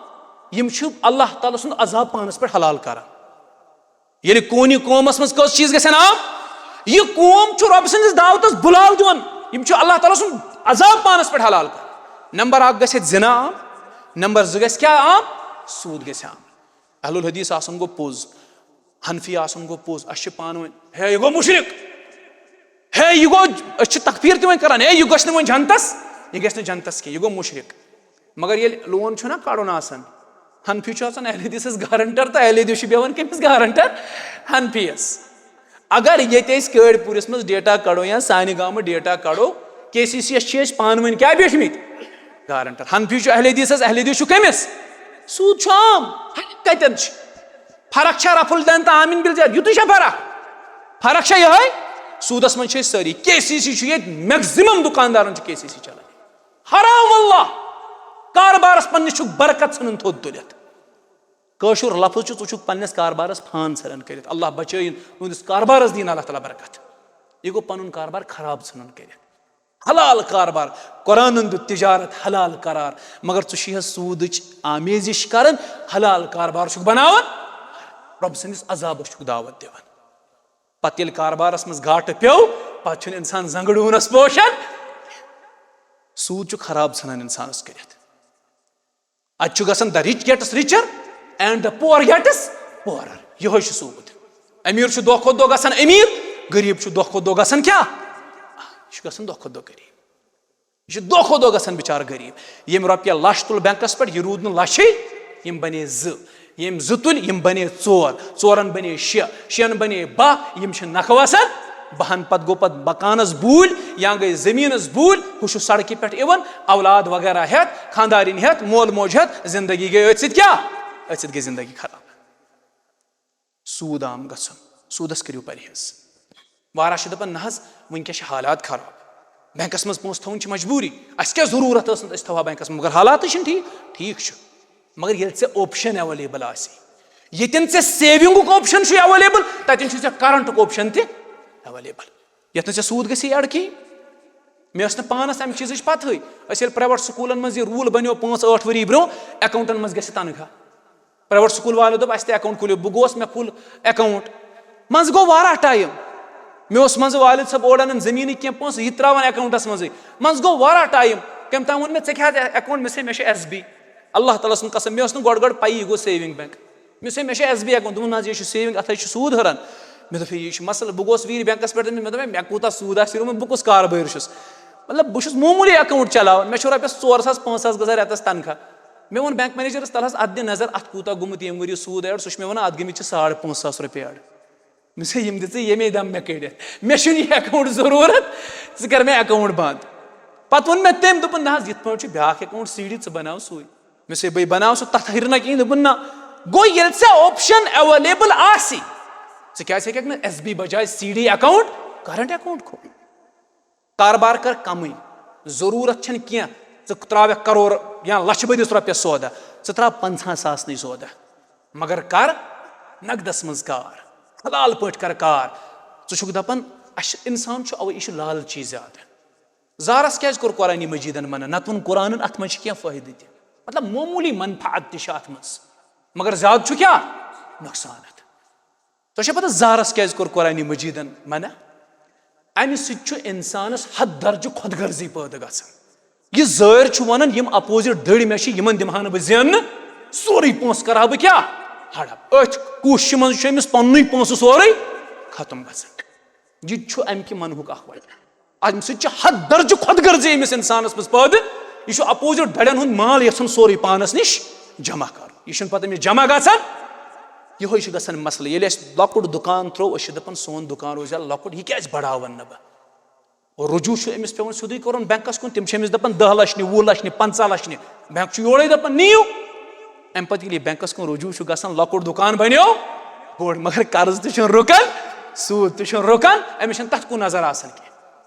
یِم چھِ اللہ تعالیٰ سُنٛد عذاب پانس پٮ۪ٹھ حلال کران۔ ییٚلہِ کُنہِ قومس منٛز کٔژ چیٖز گژھن عام؟ یہِ قوم چھُ رۄب سٕنٛدِس دعوتس بُلاو دِوان، یِم چھِ اللہ تعالیٰ سُنٛد عذاب پانس پٮ۪ٹھ حلال کران۔ نمبر اکھ گژھِ اَتہِ زِنا عام، نمبر زٕ گژھِ کیٛاہ عام؟ سوٗد گژھِ عام۔ اہل الحدیث آسُن گوٚو پوٚز، حنفی آسُن گوٚو پوٚز۔ اَسہِ چھِ پانہٕ ؤنۍ، ہے، یہِ گوٚو مُشرِک، ہے، یہِ گوٚو، أسۍ چھِ تکفیٖر تہِ وۄنۍ کران، ہے، یہِ گژھِ نہٕ وۄنۍ جنتس، یہِ گژھِ نہٕ جنتس کینٛہہ، یہِ گوٚو مُشرِک۔ مگر ییٚلہِ loan چھُنہ کڑُن آسان، حنفی چھُ آسان اہل حدیثس گارنٹر تہٕ اہل حدیث چھُ بیٚہوان کٔمِس گارنٹر؟ حنفیس۔ اگر ییٚتہِ أسۍ کٲڑۍ پوٗرِس منٛز data کڑو یا سانہِ گامہٕ data کڑو، کے سی سی یس چھِ أسۍ پانہٕ ؤنۍ کیٛاہ بیٖٹھمٕتۍ؟ گارنٹر۔ حنفی چھُ اہل حدیثس، اہل حدیث چھُ کٔمِس؟ سود چھُ عام۔ کتٮ۪ن چھُ فرق؟ چھا رفع الدین تہٕ آمین بالزیادہ؟ یُتُے چھا فرق؟ فرق چھا یِہوٚے؟ سودس منٛز چھِ أسۍ سٲری، کے سی سی چھُ ییٚتہِ، میکزِمم دُکاندارن چھُ کے سی سی چلان۔ حرام واللہ، کاربارس پننِس چھُکھ برکت ژھٕنان تھوٚد تُلِتھ۔ کٲشُر لفظ چھُ، ژٕ چھُکھ پننِس کاربارس فان ژھٕنان کٔرِتھ۔ اللہ بچٲیِن، تُہنٛدِس کاربارس دِیِن اللہ تعالیٰ برکت۔ یہِ گوٚو پنُن کاربار خراب ژھٕنان کٔرِتھ۔ حلال کاربار، قرآنن دیُت تجارت حلال قرار، مگر ژٕ چھُے حظ سوٗدٕچ آمیزش کران، حلال کاربار چھُکھ بناوان، رۄب سٕنٛدِس عذابس چھُکھ دعوت دِوان۔ پتہٕ ییٚلہِ کاربارس منٛز گاٹہٕ پیوٚو، پتہٕ چھُنہٕ انسان زنٛگہٕ ڈوٗنس پوشان۔ سوٗد چھُ خراب ژھٕنان انسانس کٔرِتھ۔ اتہِ چھُ گژھان the rich gets richer and the poor gets poorer۔ یِہوٚے چھُ سوٗد۔ امیر چھُ دۄہ کھۄتہٕ دۄہ گژھان امیر، غریب چھُ دۄہ کھۄتہٕ دۄہ گژھان کیٛاہ؟ یہِ چھُ گژھان دۄہ کھۄتہٕ دۄہ غریب۔ یہِ چھُ دۄہ کھۄتہٕ دۄہ گژھان بِچارٕ غریب۔ ییٚمۍ رۄپیہِ لچھ تُل بینکس پٮ۪ٹھ، یہِ روٗد نہٕ لچھٕے، یِم بنے زٕ۔ ییٚمۍ زٕ تُلۍ، یِم بنے ژور، ژورن بنے شےٚ، شٮ۪ن بنے باہ، یِم چھِ نکھٕ وسان۔ بہن پتہٕ گوٚو پتہٕ مکانس بوٗلۍ یا گٔے زٔمیٖنس بوٗلۍ، ہُہ چھُ سڑکہِ پٮ۪ٹھ یِوان، اولاد وغیرہ ہٮ۪تھ، خاندارِنۍ ہٮ۪تھ، مول موج ہٮ۪تھ، زندگی گٔے أتھۍ سۭتۍ کیٛاہ؟ أتھۍ سۭتۍ گٔے زندگی خراب۔ سوٗد عام گژھُن، سوٗدس کٔرِو پرہیز۔ واریاہ چھِ دپان، نہ حظ، وٕنکیٚس چھِ حالات خراب، بینکس منٛز پونٛسہٕ تھاوُن چھِ مجبوٗری، اسہِ کیٛاہ ضروٗرت ٲس نہٕ أسۍ تھاوہا بینکس منٛز، مگر حالاتٕے چھِنہٕ ٹھیٖک۔ ٹھیٖک چھُ، مگر ییٚلہِ ژےٚ اوپشن ایویلیبل آسہِ، ییٚتٮ۪ن ژےٚ سیوِنگُک اوپشن چھُے ایویلیبل، تتٮ۪ن چھُے ژےٚ کرنٹُک اوپشن تہِ ایویلیبل، یتھ نہٕ ژےٚ سوٗد گژھی ایڈ کِہیٖنۍ۔ مےٚ ٲس نہٕ پانس امہِ چیٖزٕچ پتہٕے۔ أسۍ ییٚلہِ پرایویٹ سکوٗلن منٛز یہِ روٗل بنیو پانٛژھ ٲٹھ ؤری برونٛہہ، اکاؤنٹن منٛز گژھِ تنخواہ۔ پرایویٹ سکوٗل والٮ۪و دوٚپ، اسہِ تہِ اکاؤنٹ کھوٗلِو۔ بہٕ گوس، مےٚ کھوٗل اکاؤنٹ۔ منٛزٕ گوٚو واریاہ ٹایم۔ مےٚ اوس منٛزٕ والد صٲب اورٕ انان زٔمیٖنٕکۍ کینٛہہ پونٛسہٕ، یہِ تہِ ترٛاوان اکاؤنٹس منٛزٕے۔ منٛزٕ گوٚو واریاہ ٹایم۔ کٔمۍ تام ووٚن مےٚ، ژےٚ کیٛاہ اکاؤنٹ؟ مےٚ سا، مےٚ چھُ ایس بی۔ اللہ تعالیٰ سٕنٛز قسم، مےٚ ٲس نہٕ گۄڈٕ گۄڈٕ پَیی، یہِ گوٚو سیوِنٛگ بینک۔ مےٚ سا، مےٚ چھُ ایس بی اکاؤنٹ۔ دوٚپُن، نہ حظ، یہِ چھُ سیوِنٛگ، اَتھ حظ چھُ سوٗد ہُران۔ مےٚ دوٚپ، ہے، یہِ چھُ مسلہٕ۔ بہٕ گوس ویٖرۍ بینکَس پٮ۪ٹھ، تہٕ مےٚ دوٚپ، ہے، مےٚ کوٗتاہ سوٗد آسہِ روٗمُت، بہٕ کُس کاربٲرۍ چھُس؟ مطلب، بہٕ چھُس معموٗلی اکاؤنٹ چلاوان، مےٚ چھُ رۄپیَس ژور ساس، پانٛژھ ساس گژھان رٮ۪تَس تنخواہ۔ مےٚ ووٚن بینک منیجرَس، تَلہٕ حظ، اَتھ دِ نظر، اَتھ کوٗتاہ گوٚمُت ییٚمہِ ؤریہِ سوٗد ایڈ؟ سُہ چھُ مےٚ وَنان، اَتھ گٔمٕتۍ چھِ ساڑ پانٛژھ ساس رۄپیہِ ایڈ۔ مےٚ سا، یِم دِ ژٕ ییٚمے دۄہ مےٚ کٔڑِتھ، مےٚ چھُنہٕ یہِ اکاؤنٹ ضروٗرت، ژٕ کر مےٚ اکاؤنٹ بند۔ پتہٕ ووٚن مےٚ تٔمۍ، دوٚپُن، نہ حظ، یِتھ پٲٹھۍ چھُ بیٛاکھ اکاؤنٹ، سی ڈی، ژٕ بناو سُے۔ مےٚ سا، بٕے بناو سُہ، تتھ ہیٚرِ نہ کِہیٖنۍ۔ دوٚپُن، نہ۔ گوٚو، ییٚلہِ ژےٚ آپشن ایویلیبل آسہِ، ژٕ کیٛازِ ہیٚککھ نہٕ ایس بی بجایہِ C D account current account کھولُن؟ کاربار کر کمٕے، ضروٗرت چھنہٕ کینٛہہ ژٕ تراوکھ کرور یا لچھ بٔدِس رۄپیس سودا، ژٕ تراو پنٛژاہ ساس نٕے سودا، مگر کر نقدس منٛز کار، حلال پٲٹھۍ کر کار۔ ژٕ چھُکھ دپان، اسہِ چھُ، انسان چھُ اوے، یہِ چھُ لالچی زیادٕ۔ زارس کیازِ کوٚر قرآنِ مجیدن منع؟ نتہٕ ووٚن قرآنن، اتھ منٛز چھِ کینٛہہ فٲیدٕ تہِ، مطلب، معموٗلی منفعت تہِ چھِ اتھ منٛز، مگر زیادٕ چھُ کیٛاہ؟ نۄقصان اتھ۔ تۄہہِ چھا پتہ زارس کیازِ کوٚر قرآنِ مجیدن منع؟ امہِ سۭتۍ چھُ انسانس حد درجہٕ خۄد غرضی پٲدٕ گژھان۔ یہِ زٲرۍ چھُ ونان، یِم اپوزٹ دٔرۍ مےٚ چھِ، یِمن دِمہٕ ہا نہٕ بہٕ زیننہٕ، سورُے پونٛسہٕ کرٕ ہا بہٕ کیٛاہ؟ ہڑپ۔ أتھۍ کوٗششہِ منٛز چھُ أمِس پننُے پونٛسہٕ سورُے ختم گژھان۔ یہِ تہِ چھُ امہِ کہِ منہُک اکھ وجہ۔ امہِ سۭتۍ چھِ حد درجہٕ خۄد غرضی أمِس انسانس منٛز پٲدٕ۔ یہِ چھُ اپوزٹ دڑٮ۪ن ہُنٛد مال یژھان سورُے پانس نِش جمع کرُن۔ یہِ چھُنہٕ پتہٕ أمِس جمع گژھان۔ یِہوٚے چھُ گژھان مسلہٕ۔ ییٚلہِ اَسہِ لۄکُٹ دُکان ترٛوو، أسۍ چھِ دَپان، سون دُکان روزِ ہا لۄکُٹ، یہِ کیٛازِ بڑاوَن نہٕ بہٕ؟ رجوع چھُ أمِس پٮ۪وان سیوٚدُے کرُن بینکَس کُن۔ تِم چھِ أمِس دَپان، دَہ لَچھ نہِ، وُہ لَچھ نہِ، پنٛژاہ لَچھ نہِ۔ بینک چھُ یورَے دَپان، نِیِو۔ اَمہِ پَتہٕ ییٚلہِ یہِ بینکَس کُن رجوع چھُ گژھان، لۄکُٹ دُکان بَنیو بوٚڑ، مگر قرض تہِ چھُنہٕ رُکان، سوٗد تہِ چھُنہٕ رُکان، أمِس چھَنہٕ تَتھ کُن نظر آسان کینٛہہ۔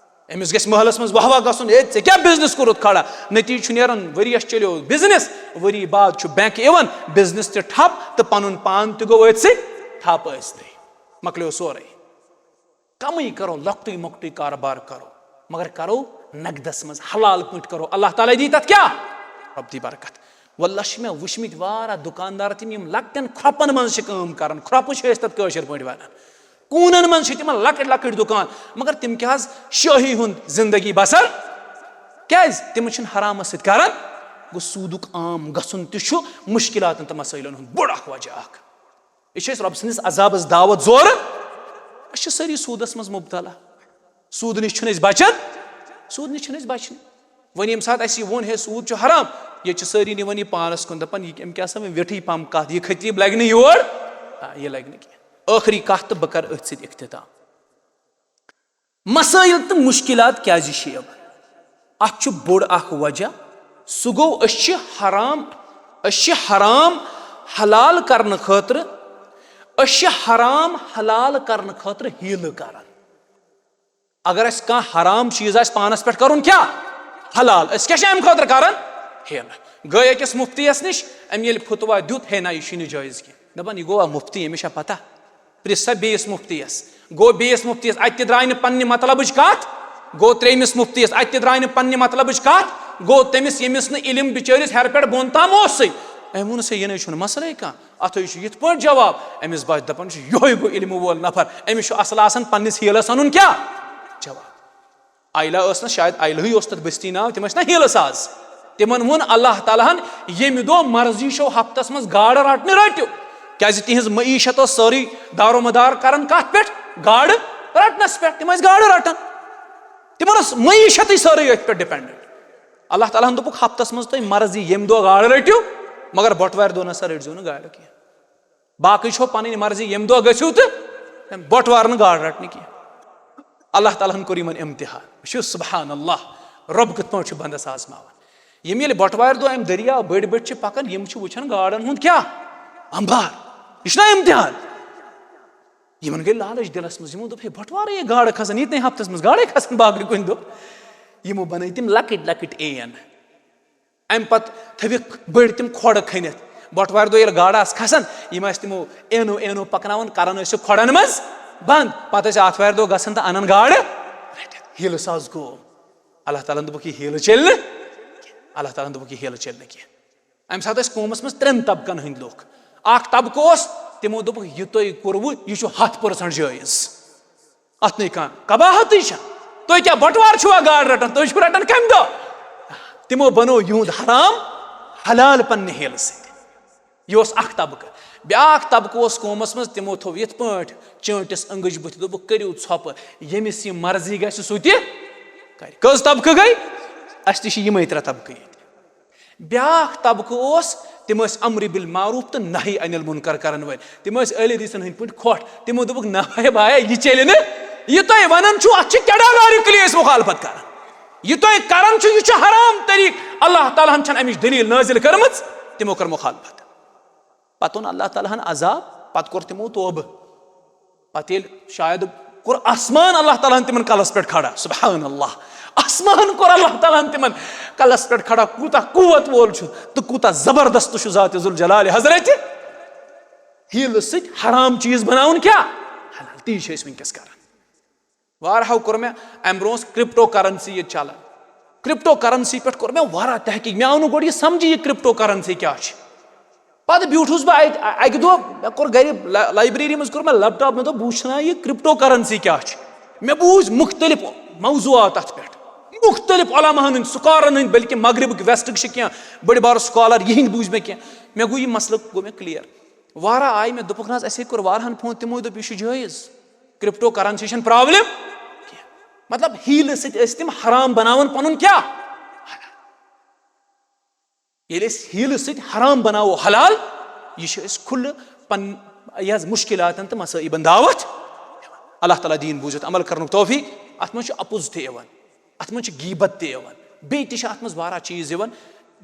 أمِس گژھِ محلَس منٛز واہ واہ گژھُن، "ہے، ژےٚ کیٛاہ بِزنِس کوٚرُتھ کھڑا؟" نٔتیٖجہٕ چھُ نیران، ؤریَس چلیو بِزنِس، ؤری بعد چھُ بینک یِوان، بِزنِس تہِ ٹھپ تہٕ پَنُن پان تہِ گوٚو أتھۍ سۭتۍ ٹھپ، ٲسۍ تھٕے مۄکلیو سورُے۔ کمٕے کرو، لۄکٹُے مۄکٹُے کاربار کرو، مگر کرو نقدس منٛز، حلال پٲٹھۍ کرو۔ اللہ تعالیٰ دی تتھ کیٛاہ؟ رۄب دی برکت۔ واللہ چھِ مےٚ وٕچھمٕتۍ واریاہ دُکاندار تِم، یِم لۄکٹٮ۪ن کھۄپن منٛز چھِ کٲم کران۔ کھۄپہٕ چھِ أسۍ تتھ کٲشِر پٲٹھۍ ونان۔ کوٗنن منٛز چھِ تِمن لۄکٕٹۍ لۄکٕٹۍ دُکان، مگر تِم کیٛاہ حظ شٲہی ہُنٛد زندگی بسر؟ کیٛازِ؟ تِم چھِنہٕ حرامس سۭتۍ کران۔ گوٚو، سوٗدُک عام گژھُن تہِ چھُ مُشکلاتن تہٕ مسٲیلن ہُنٛد بوٚڑ اکھ وجہ اکھ۔ أسۍ چھِ أسۍ رۄب سٕنٛدِس عذابس دعوت زورٕ، أسۍ چھِ سٲری سوٗدس منٛز مبتلا۔ سوٗدٕ نِش چھُنہٕ أسۍ بچان، سوٗدٕ نِش چھِنہٕ أسۍ بچنٕے۔ وۄنۍ ییٚمہِ ساتہٕ اَسہِ یہِ ووٚن، "ہے، سوٗد چھُ حرام"، ییٚتہِ چھِ سٲری نِوان یہِ پانس کُن، دپان، "یہِ، أمۍ کیٛاہ سا وۄنۍ ویٹھٕے پہم کتھ، یہِ کھٔتی لگہِ نہٕ یور، آ، یہِ لگہِ نہٕ کینٛہہ۔" ٲخری کتھ، تہٕ بہٕ کرٕ أتھۍ سۭتۍ اختتام۔ مسٲیل تہٕ مشکلات کیازِ چھِ یِوان؟ اتھ چھُ بوٚڑ اکھ وجہ، سُہ گوٚو، أسۍ چھِ حرام، أسۍ چھِ حرام حلال کرنہٕ خٲطرٕ، أسۍ چھِ حرام حلال کرنہٕ خٲطرٕ حیٖلہٕ کران۔ اگر اَسہِ کانٛہہ حرام چیٖز آسہِ پانَس پٮ۪ٹھ کَرُن، کیٛاہ؟ حلال۔ أسۍ کیٛاہ چھِ اَمہِ خٲطرٕ کَران؟ حیٖلہٕ۔ گٔے أکِس مُفتیَس نِش، أمۍ ییٚلہِ فتوا دیُت، ہے نہ، یہِ چھُنہٕ جٲیِز کینٛہہ۔ دَپان، یہِ گوٚوا مُفتی، أمِس چھا پَتہ؟ پرٛژھ سا بیٚیِس مُفتیَس۔ گوٚو بیٚیِس مُفتیَس، اَتہِ تہِ درٛاے نہٕ پنٛنہِ مطلبٕچ کَتھ۔ گوٚو ترٛیٚیِمِس مُفتیَس، اَتہِ تہِ درٛاے نہٕ پنٛنہِ مطلبٕچ کَتھ۔ گوٚو تٔمِس، ییٚمِس نہٕ علم بِچٲرِس ہیٚرِ پٮ۪ٹھ بۄن تام اوسُے، أمۍ ووٚنُس، ہے، یہِ نَے چھُنہٕ مسلے کانٛہہ۔ اَتھ ہے چھُ یِتھ پٲٹھۍ جواب، أمِس باسہِ، دَپان چھُ، یِہوٚے گوٚو علمہٕ وول نفر، أمِس چھُ اَصٕل آسان پنٛنِس حیٖلَس اَنُن کیٛاہ؟ جواب۔ آیلہ ٲس نہ، شاید آیلہٕے اوس تَتھ بستی ناو، تِم ٲسۍ نہ حیٖلہٕ ساز۔ تِمَن ووٚن اللہ تعالیٰ ہَن، ییٚمہِ دۄہ مرضی چھو ہفتَس منٛز گاڈٕ رَٹنہِ، رٔٹِو، کیٛازِ تِہِنٛز معیشت ٲس سٲرٕے دارومدار کران کَتھ پٮ۪ٹھ؟ گاڈٕ رَٹنَس پٮ۪ٹھ۔ تِم ٲسۍ گاڈٕ رَٹان، تِمَن ٲس معیشتٕے سٲرٕے أتھۍ پٮ۪ٹھ ڈِپٮ۪نڈنٹ۔ اللہ تعالیٰ ہَن دوٚپُکھ، ہفتَس منٛز تۄہہِ مرضی ییٚمہِ دۄہ گاڈٕ رٔٹِو، مگر بۄٹوارِ دۄہ نہ سا رٔٹزیو نہٕ گاڈٕ کینٛہہ۔ باقٕے چھو پنٕنۍ مرضی، ییٚمہِ دۄہ گٔژھِو تہٕ بۄٹوار نہٕ گاڈٕ رٹنہٕ کینٛہہ۔ اللہ تعالیٰ ہن کوٚر یِمن امتحان۔ وٕچھِو سبحان اللہ، رۄب کِتھ پٲٹھۍ چھُ بندس آزماوان۔ یِم ییٚلہِ بۄٹوارِ دۄہ امہِ دٔریاو بٔڑۍ بٔڑۍ چھِ پکان، یِم چھِ وٕچھان گاڈن ہُنٛد کیٛاہ؟ انبار۔ یہِ چھُنہ امتحان؟ یِمن گٔے لالٕچ دِلس منٛز، یِمو دوٚپ، ہے، بۄٹوارے یہِ گاڈٕ کھسان، یہِ تہِ نَے ہفتس منٛز گاڈے کھسان باقٕے کُنہِ دۄہ۔ یِمو بنٲے تِم لۄکٕٹۍ لۄکٕٹۍ این۔ امہِ پتہٕ تھٲوِکھ بٔڑۍ تِم کھۄڑٕ کھٔنِتھ۔ بۄٹوارِ دۄہ ییٚلہِ گاڈٕ آسہٕ کھسان، یِم ٲسۍ تِمو اینو اینو پکناوان، کران ٲسِکھ کھۄڑن منٛز بند۔ پتہٕ ٲسۍ آتھوارِ دۄہ گژھان تہٕ انان گاڈٕ رٔٹِتھ۔ حیٖلہٕ ساز گوٚو۔ اللہ تعالیٰ ہن دوٚپُکھ، یہِ حیٖلہٕ چلہِ نہٕ۔ اللہ تعالیٰ ہن دوٚپُکھ، یہِ حیٖلہٕ چلہِ نہٕ کینٛہہ۔ امہِ ساتہٕ ٲسۍ قومس منٛز ترٛٮ۪ن طبقن ہٕنٛدۍ لُکھ۔ اکھ طبقہٕ اوس، تِمو دوٚپُکھ، یہِ تۄہہِ کوٚروٕ، یہِ چھُ ہتھ پٔرسنٹ جٲیز۔ اتھ نٕے کانٛہہ قباحتٕے چھےٚ۔ تُہۍ کیٛاہ بٹوار چھِوا گاڈٕ رٹان؟ تُہۍ چھِو رٹان کمہِ دۄہ؟ تِمو بنوو یِہُنٛد حرام حلال پننہِ حیلہٕ سۭتۍ۔ یہِ اوس اکھ طبقہٕ۔ بیٛاکھ طبقہٕ اوس قومس منٛز، تِمو تھوٚو یِتھ پٲٹھۍ چٲنٛٹِس أنٛگٕج بُتھِ، دوٚپُکھ، کٔرِو ژھۄپہٕ، ییٚمِس یہِ مرضی گژھِ سُہ تہِ کرِ۔ کٔژ طبقہٕ گٔے؟ اسہِ تہِ چھِ یِمے ترٛےٚ طبقہٕ ییٚتہِ۔ بیٛاکھ طبقہٕ اوس، تِم ٲسۍ امر بالمعروف تہٕ نہی عن المنکر کرن وٲلۍ۔ تِم ٲسۍ اہل حدیثن ہٕنٛدۍ پٲٹھۍ کھۄٹھ۔ تِمو دوٚپُکھ، نہ بھاے، بھاے، یہِ چلہِ نہٕ۔ یہِ تۄہہِ ونان چھُو، اتھ چھِ کیڑا لارِ کُلی أسۍ مخالفت کران۔ یہِ تۄہہِ کران چھُو، یہِ چھُ حرام طریقہٕ۔ اللہ تعالیٰ ہن چھنہٕ امِچ دلیل نٲزِل کٔرمٕژ۔ تِمو کٔر مخالفت۔ پتہٕ اوٚن اللہ تعالیٰ ہن عذاب، پتہٕ کوٚر تِمو توبہٕ۔ پتہٕ ییٚلہِ شاید کوٚر آسمان اللہ تعالیٰ ہن تِمن کلس پٮ۪ٹھ کھڑا، سبحان اللہ، آسمان کوٚر اللہ تعالیٰ ہن تِمن کلس پٮ۪ٹھ کھڑا۔ کوٗتاہ قوت وول چھُ تہٕ کوٗتاہ زبردست چھُ ذات ذوالجلال حضرت۔ حیلہٕ سۭتۍ حرام چیٖز بناوُن کیٛاہ؟ حلال۔ تی چھِ أسۍ وٕنکیٚس کران۔ وارہو کوٚر مےٚ امہِ برونٛہہ کرپٹو کرنسی ییٚتہِ چلان۔ کرپٹو کرنسی پٮ۪ٹھ کوٚر مےٚ واریاہ تحقیق۔ مےٚ آو نہٕ گۄڈٕ یہِ سمجھِ، یہِ کرپٹو کرنسی کیٛاہ چھِ۔ پتہٕ بیوٗٹھُس بہٕ اتہِ، اَ-، اکہِ دۄہ مےٚ کوٚر گرِ لا-، لایبریری منٛز کوٚر مےٚ لیپ ٹاپ، مےٚ دوٚپ، بہٕ وٕچھناو یہِ کرپٹو کرنسی کیٛاہ چھِ۔ مےٚ بوٗزۍ مُختٔلِف موضوعات اتھ پٮ۪ٹھ، مُختٔلِف علماہن ہٕنٛدۍ، سکالرن ہٕنٛدۍ، بلکہِ مغربٕکۍ، ویسٹٕکۍ چھِ کینٛہہ بٔڑۍ بارٕ سکالر، یِہِنٛدۍ بوٗزۍ مےٚ کینٛہہ۔ مےٚ گوٚو یہِ مسلہٕ، گوٚو مےٚ کلیر۔ واریاہ آیہِ، مےٚ دوٚپُکھ، نہ حظ، اَسے کوٚر واریاہن فون، تِمو دوٚپ، یہِ چھُ جٲیز۔ کرپٹو کرنسی چھَنہٕ پرابلم کینٛہہ۔ مطلب، حیلہٕ سۭتۍ ٲسۍ تِم حرام بناوان پنُن کیٛاہ؟ ییٚلہِ أسۍ حیلہٕ سۭتۍ حرام بناوو حلال، یہِ چھِ أسۍ کھُلہٕ پن-، یہِ حظ مُشکِلاتن تہٕ مصٲیبن دعوت۔ اللہ تعالیٰ دین بوٗزِتھ عمل کرنُک توفیق۔ اتھ منٛز چھُ اپُز تہِ یِوان، اتھ منٛز چھِ غیبت تہِ یِوان، بیٚیہِ تہِ چھِ اتھ منٛز واریاہ چیٖز یِوان،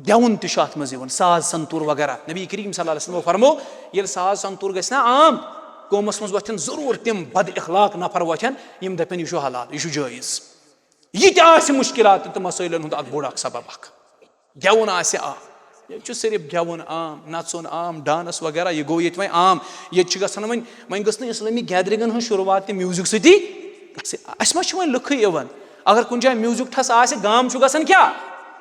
گٮ۪وُن تہِ چھُ اتھ منٛز یِوان، ساز سنتور وغیرہ۔ نبی کریم صلی اللہ علیہ وسلمو فرمو، ییٚلہِ ساز سنتور گژھِ نا عام، قومس منٛز وۄتھن ضروٗر تِم بد اخلاق نفر وۄتھن، یِم دپن، یہِ چھُ حلال، یہِ چھُ جٲیز۔ یہِ تہِ آسہِ مُشکِلاتن تہٕ مسٲیلن ہُنٛد اکھ بوٚڑ اکھ سبب اکھ۔ گٮ۪وُن آسہِ عام۔ ییٚتہِ چھُ صرف گٮ۪وُن عام، نژُن عام، ڈانس وغیرہ، یہِ گوٚو ییٚتہِ وۄنۍ عام۔ ییٚتہِ چھِ گژھان وۄنۍ، وۄنۍ گٔژھ نہٕ اسلٲمی گیدرنگن ہٕنٛز شروٗعات تہِ میوٗزک سۭتی گژھٕنۍ۔ اسہِ ما چھِ وۄنۍ لُکھٕے یِوان؟ اگر کُنہِ جایہِ میوٗزک ٹھس آسہِ، گام چھُ گژھان کیٛاہ؟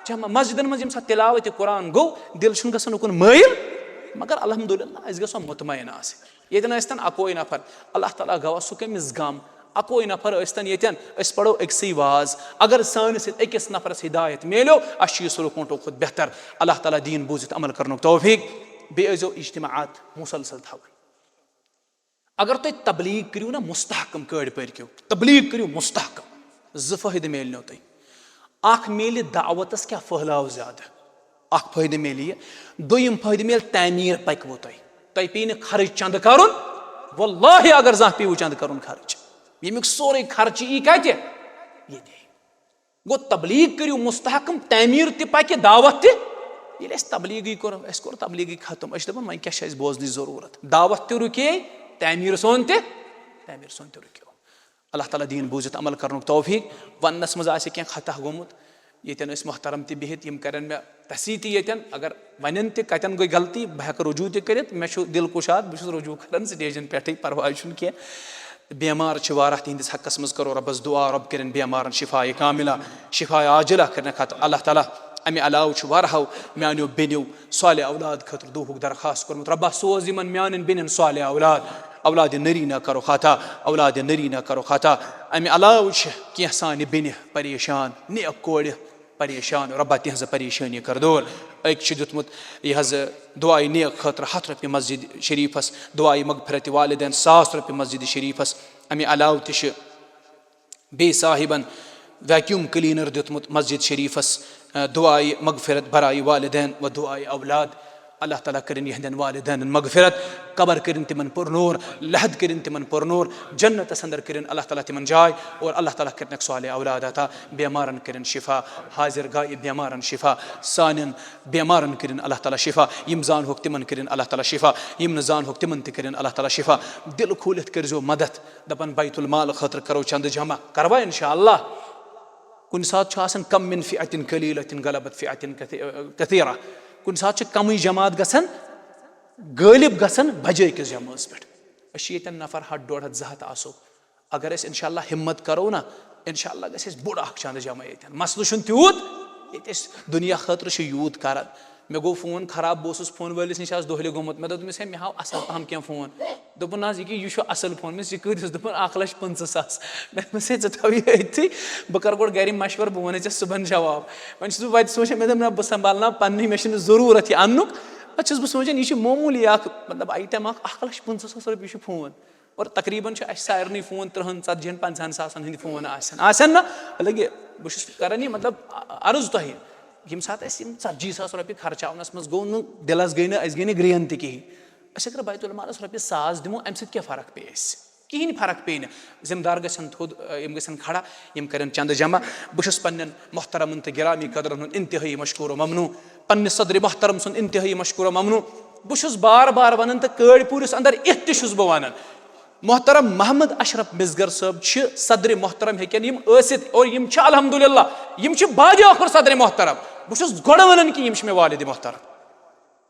جمع۔ مسجدن منٛز ییٚمہِ ساتہٕ تلاوت قرآن گوٚو، دل چھُنہٕ گژھان اُکُن مٲیِل، مگر الحمدللہ أسۍ گژھو مطمئن آسٕنۍ۔ ییٚتٮ۪ن ٲسۍتن اکوے نفر، اللہ تعالیٰ گواہ سُہ کٔمِس غم، اکوے نفر ٲسۍتن ییٚتٮ۪ن، أسۍ پرو أکسٕے واز۔ اگر سانہِ سۭتۍ أکِس نفرس ہدایت میلیو، اسہِ چھُ یہِ سُہ لوٗکھ کھۄتہٕ بہتر۔ اللہ تعالیٰ دین بوٗزِتھ عمل کرنُک توفیق۔ بیٚیہِ ٲسۍزیو اجتماعات مسلسل تھاوان۔ اگر تُہۍ تبلیغ کٔرِو نا مستحکم، کٲڑۍ پٔرۍ کیو، تبلیغ کٔرِو مستحکم، زٕ فٲیدٕ میلنو تۄہہِ۔ اکھ میلہِ دعوتس کیٛاہ پھٔہلاو زیادٕ، اکھ فٲیدٕ میلہِ یہِ۔ دوٚیِم فٲیدٕ میلہِ تعمیٖر پکوٕ تۄہہِ۔ تۄہہِ پیٚیہِ نہٕ خرٕچ چندٕ کرُن۔ واللہ اگر زانٛہہ پیٚیِوٕ چندٕ کرُن خرٕچ، ییٚمیُک سورُے خرچہٕ یی کتہِ؟ ییٚتے۔ گوٚو، تبلیغ کٔرِو مستحکم، تعمیٖر تہِ پکہِ، دعوت تہِ۔ ییٚلہِ اَسہِ تبلیغٕے کوٚر، اَسہِ کوٚر تبلیغٕے ختم، أسۍ چھِ دَپان، وۄنۍ کیٛاہ چھِ اَسہِ بوزنٕچ ضروٗرت؟ دعوت تہِ رُکے، تعمیٖر سون تہِ، تعمیٖر سون تہِ رُکیو۔ اللہ تعالیٰ دِیِن بوٗزِتھ عمل کرنُک توفیٖق۔ وَننَس منٛز آسہِ کینٛہہ خطا گوٚمُت، ییٚتٮ۪ن ٲسۍ محترم تہِ بِہِتھ، یِم کرن مےٚ تصحیح تہِ ییٚتٮ۪ن، اگر وَنن تہِ کَتٮ۪ن گٔے غلطی، بہٕ ہٮ۪کہٕ رجوع تہِ کٔرِتھ، مےٚ چھُ دِل کُشاد، بہٕ چھُس رجوع کران سٹیجن پٮ۪ٹھٕے، پرواے چھُنہٕ کینٛہہ۔ بیمار چھِ واریاہ، تِہنٛدِس حقس منٛز کرو رۄبس دُعا، رۄب کٔرِن بیمارن شفایہِ کاملہ، شفایہِ عاجلہ کٔرِنکھ عطا۔ اللہ تعالیٰ، امہِ علاوٕ چھُ واریاہو میانیو بیٚنیو صالح اولاد خٲطرٕ دُعہُک درخواست کوٚرمُت، رۄبا سوز یِمن میانٮ۪ن بیٚنٮ۪ن صالح اولاد، اولادِ نرینہ کرُکھ عطا، اولادِ نرینہ کرُکھ عطا۔ امہِ علاوٕ چھِ کینٛہہ سانہِ بیٚنہِ پریشان، نیک کورِ پریشان، رۄبا تِہنٛزٕ پریشٲنی کر دوٗر۔ أکۍ چھُ دیُتمُت یہِ حظ دُعایہِ نیک خٲطرٕ ہَتھ رۄپیہِ مسجد شریٖفس، دُعایہِ مغفرت والدین ساس رۄپیہِ مسجد شریٖفس۔ امہِ علاوٕ تہِ چھِ بیٚیہِ صاحبن vacuum cleaner دیُتمُت مسجد شریٖفس، دُعایہِ مغفرت برایہِ والدین و دُعایہِ اولاد۔ اللہ تعالیٰ کٔرِن یِہنٛدٮ۪ن والدینن مغفرت، قبر کٔرِن تِمن پُرنوٗر، لحد کٔرِن تِمن پُرنوٗر، جنتس اندر کٔرِن اللہ تعالیٰ تِمن جاے، اور اللہ تعالیٰ کٔرِنکھ صالح اولاد عطا، بیمارن کٔرِن شفا، حاضر غائب بیمارن شفا، سانٮ۪ن بیمارن کٔرِن اللہ تعالیٰ شفا، یِم زانہوکھ تِمن کٔرِن اللہ تعالیٰ شفا، یِم نہٕ زانہوکھ تِمن تہِ کٔرِن اللہ تعالیٰ شفا۔ دِل کھوٗلِتھ کٔرزیو مدد، دپان بیت المال خٲطرٕ کرو چندٕ جمع، کروا انشاءاللہ؟ کُنہِ ساتہٕ چھُ آسان کم من فئة قلیلة غلبت فئة کثی-، کثیرہ۔ کُنہِ ساتہٕ چھِ کمٕے جماعت گژھان، غٲلب گژھان بجے کِس جمٲژ پٮ۪ٹھ۔ أسۍ چھِ ییٚتٮ۪ن نفر ہتھ، ڈۄڈ ہتھ، زٕ ہتھ آسو۔ اگر أسۍ انشاءاللہ ہمت کرو نا، انشاءاللہ گژھِ اَسہِ بوٚڑ اکھ چندٕ جمع ییٚتٮ۪ن۔ مسلہٕ چھُنہٕ تیوٗت، ییٚتہِ أسۍ دُنیا خٲطرٕ چھِ یوٗت کران۔ مےٚ گوٚو فون خراب، بہٕ اوسُس فون وٲلِس نِش آز دۄہلہِ گوٚمُت، مےٚ دوٚپ تٔمِس، ہے، مےٚ ہاو اصل پہم کینٛہہ فون۔ دوٚپُن، نہ حظ، یہِ کیٛاہ، یہِ چھُ اصل فون۔ مےٚ دوٚپمَس، یہِ کۭتِس؟ دوٚپُن، اکھ لچھ پٕنٛژٕہ ساس۔ مےٚ دوٚپمَس، ہے، ژٕ تھاو یہِ أتھی، بہٕ کرٕ گۄڈٕ گرِ مشورٕ، بہٕ وَنَے ژےٚ صُبحن جواب۔ وۄنۍ چھُس بہٕ وَتہِ سونٛچان، مےٚ دوٚپ، نہ، بہٕ سنبھالناو پننُے، مےٚ چھُنہٕ ضروٗرت یہِ اَننُک۔ پتہٕ چھُس بہٕ سونٛچان، یہِ چھُ معموٗلی اکھ، مطلب، آیٹم اکھ، اکھ لچھ پٕنٛژٕہ ساس رۄپیہِ چھُ فون۔ اور تقریباً چھُ اَسہِ سارنٕے فون ترٕٛہَن، ژتجی ہَن، پنٛژاہَن ساسَن ہٕنٛدۍ فون آسان، آسان نہ؟ حالانکہِ بہٕ چھُس کران یہِ، مطلب، عرض تۄہہِ، ییٚمہِ ساتہٕ اَسہِ یِم ژتجی ساس رۄپیہِ خرچاونَس منٛز گوٚو نہٕ، دِلَس گٔے نہٕ، اَسہِ گٔے نہٕ گرٛین تہِ کِہیٖنۍ۔ أسۍ اگر بیت المالَس رۄپیہِ ساس دِمو، اَمہِ سۭتۍ کیٛاہ فرق پیٚیہِ اَسہِ؟ کِہیٖنۍ فرق پیٚیہِ نہٕ۔ ذمہٕ دار گژھن تھوٚد، یِم گژھن کھڑا، یِم کَرن چندٕ جمع۔ بہٕ چھُس پننٮ۪ن محترمن تہٕ گرامی قدرن ہُنٛد انتہٲیی مشکور و ممنون، پننہِ صدرِ محترم سُنٛد انتہٲیی مشکور و ممنون۔ بہٕ چھُس بار بار ونان تہٕ کٲڑۍ پوٗرِس اندر یِتھ تہِ چھُس بہٕ ونان، محترم محمد اشرف مصغر صٲب چھِ صدرِ محترم ہیٚکن یِم ٲسِتھ، اور یِم چھِ الحمدللہ، یِم چھِ بادِ ٲخر صدرِ محترم۔ بہٕ چھُس گۄڈٕ ونان کہِ یِم چھِ مےٚ والدِ محترم۔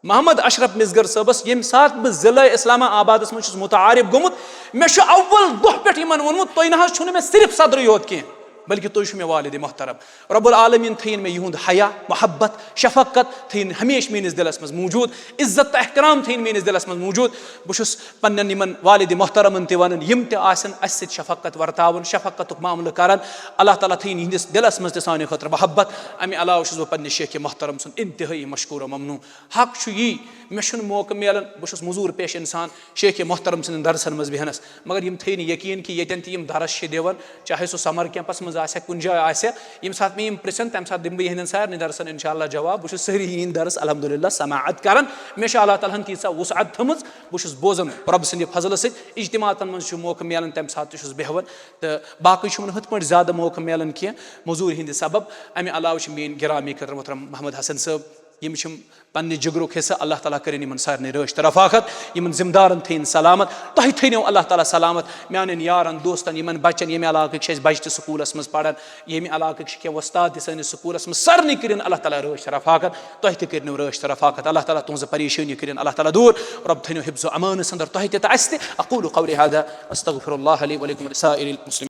محمد اشرف مصغر صٲبس ییٚمہِ ساتہٕ بہٕ ضلع اسلام آبادس منٛز چھُس متعارف گوٚمُت، مےٚ چھُ اول دۄہ پٮ۪ٹھ یِمن ووٚنمُت، تُہۍ نہ حظ چھُو نہٕ مےٚ صرف صدرٕے یوت کینٛہہ، بلکہِ تُہۍ چھِو مےٚ والدِ محترم۔ رب العالمین تھٲیِن مےٚ یِہُنٛد حیا، محبت، شفقت تھٲیِن ہمیشہِ میٲنِس دِلس منٛز موٗجوٗد، عزت تہٕ احترام تھٲیِن میٲنِس دِلس منٛز موٗجوٗد۔ بہٕ چھُس پننٮ۪ن یِمن والدِ محترمن تہِ ونان، یِم تہِ آسن اسہِ سۭتۍ شفقت ورتاوان، شفقتُک معاملہٕ کران، اللہ تعالیٰ تھٲیِن یِہنٛدِس دِلس منٛز تہِ سانہِ خٲطرٕ محبت۔ امہِ علاوٕ چھُس بہٕ پننِس شیخ محترم سُنٛد انتہٲیی مشکور و ممنون۔ حق چھُ یی، مےٚ چھُنہٕ موقعہٕ میلان، بہٕ چھُس مٔزوٗر پیش اِنسان شیخ محترم سٕنٛدٮ۪ن درسن منٛز بیٚہنس، مگر یِم تھٲیِن یقیٖن کہِ ییٚتٮ۪ن تہِ یِم درس چھِ دِوان، چاہے سُہ سمر کیمپس منٛز آسہِ ہا، کُنہِ جایہِ آسہِ ہا، ییٚمہِ ساتہٕ مےٚ یِم پرژھن، تَمہِ ساتہٕ دِمہٕ بہٕ یِہنٛدٮ۪ن سارنٕے درسن انشاءاللہ جواب۔ بہٕ چھُس سٲری یِہنٛدۍ درس الحمدللہ سماعت کران، مےٚ چھُ اللہ تعالیٰ ہن تیٖژاہ وسعت تھٲومٕژ، بہٕ چھُس بوزان رۄب سٕنٛدِ فضلہٕ سۭتۍ۔ اجتماعاتن منٛز چھُ موقعہٕ میلان، تَمہِ ساتہٕ تہِ چھُس بیٚہوان، تہٕ باقٕے چھُم نہٕ ہُتھ پٲٹھۍ زیادٕ موقعہٕ میلان کینٛہہ مٔزوٗرِ ہٕنٛدِ سبب۔ امہِ علاوٕ چھِ میٲنۍ گرامی قدر محترم محمد حسن صٲب، یِم چھِم پننہِ جگرُک حصہٕ، اللہ تعالیٰ کٔرِنۍ یِمن سارنٕے رٲچھ تہٕ رفاقت، یِمن ذمہٕ دارن تھٲیِن سلامت، تۄہہِ تھٲینو اللہ تعالیٰ سلامت، میانٮ۪ن یارن دوستن، یِمن بچن، ییٚمہِ علاقٕکۍ چھِ اَسہِ بچہِ تہِ سکوٗلس منٛز پران، ییٚمہِ علاقٕکۍ چھِ کینٛہہ وۄستاد تہِ سٲنِس سکوٗلس منٛز، سارنٕے کٔرِن اللہ تعالیٰ رٲچھ تہٕ رفاقت، تۄہہِ تہِ کٔرِنو رٲچھ تہٕ رفاقت، اللہ تعالیٰ تُہنٛزٕ پریشٲنی کٔرِن اللہ تعالیٰ دوٗر، رۄب تھٲینو حفظ و امانس اندر تۄہہِ تہِ تہٕ اَسہِ تہِ۔ اقول قولی هذا، استغفر الله لي ولكم ولسائر المسلمين۔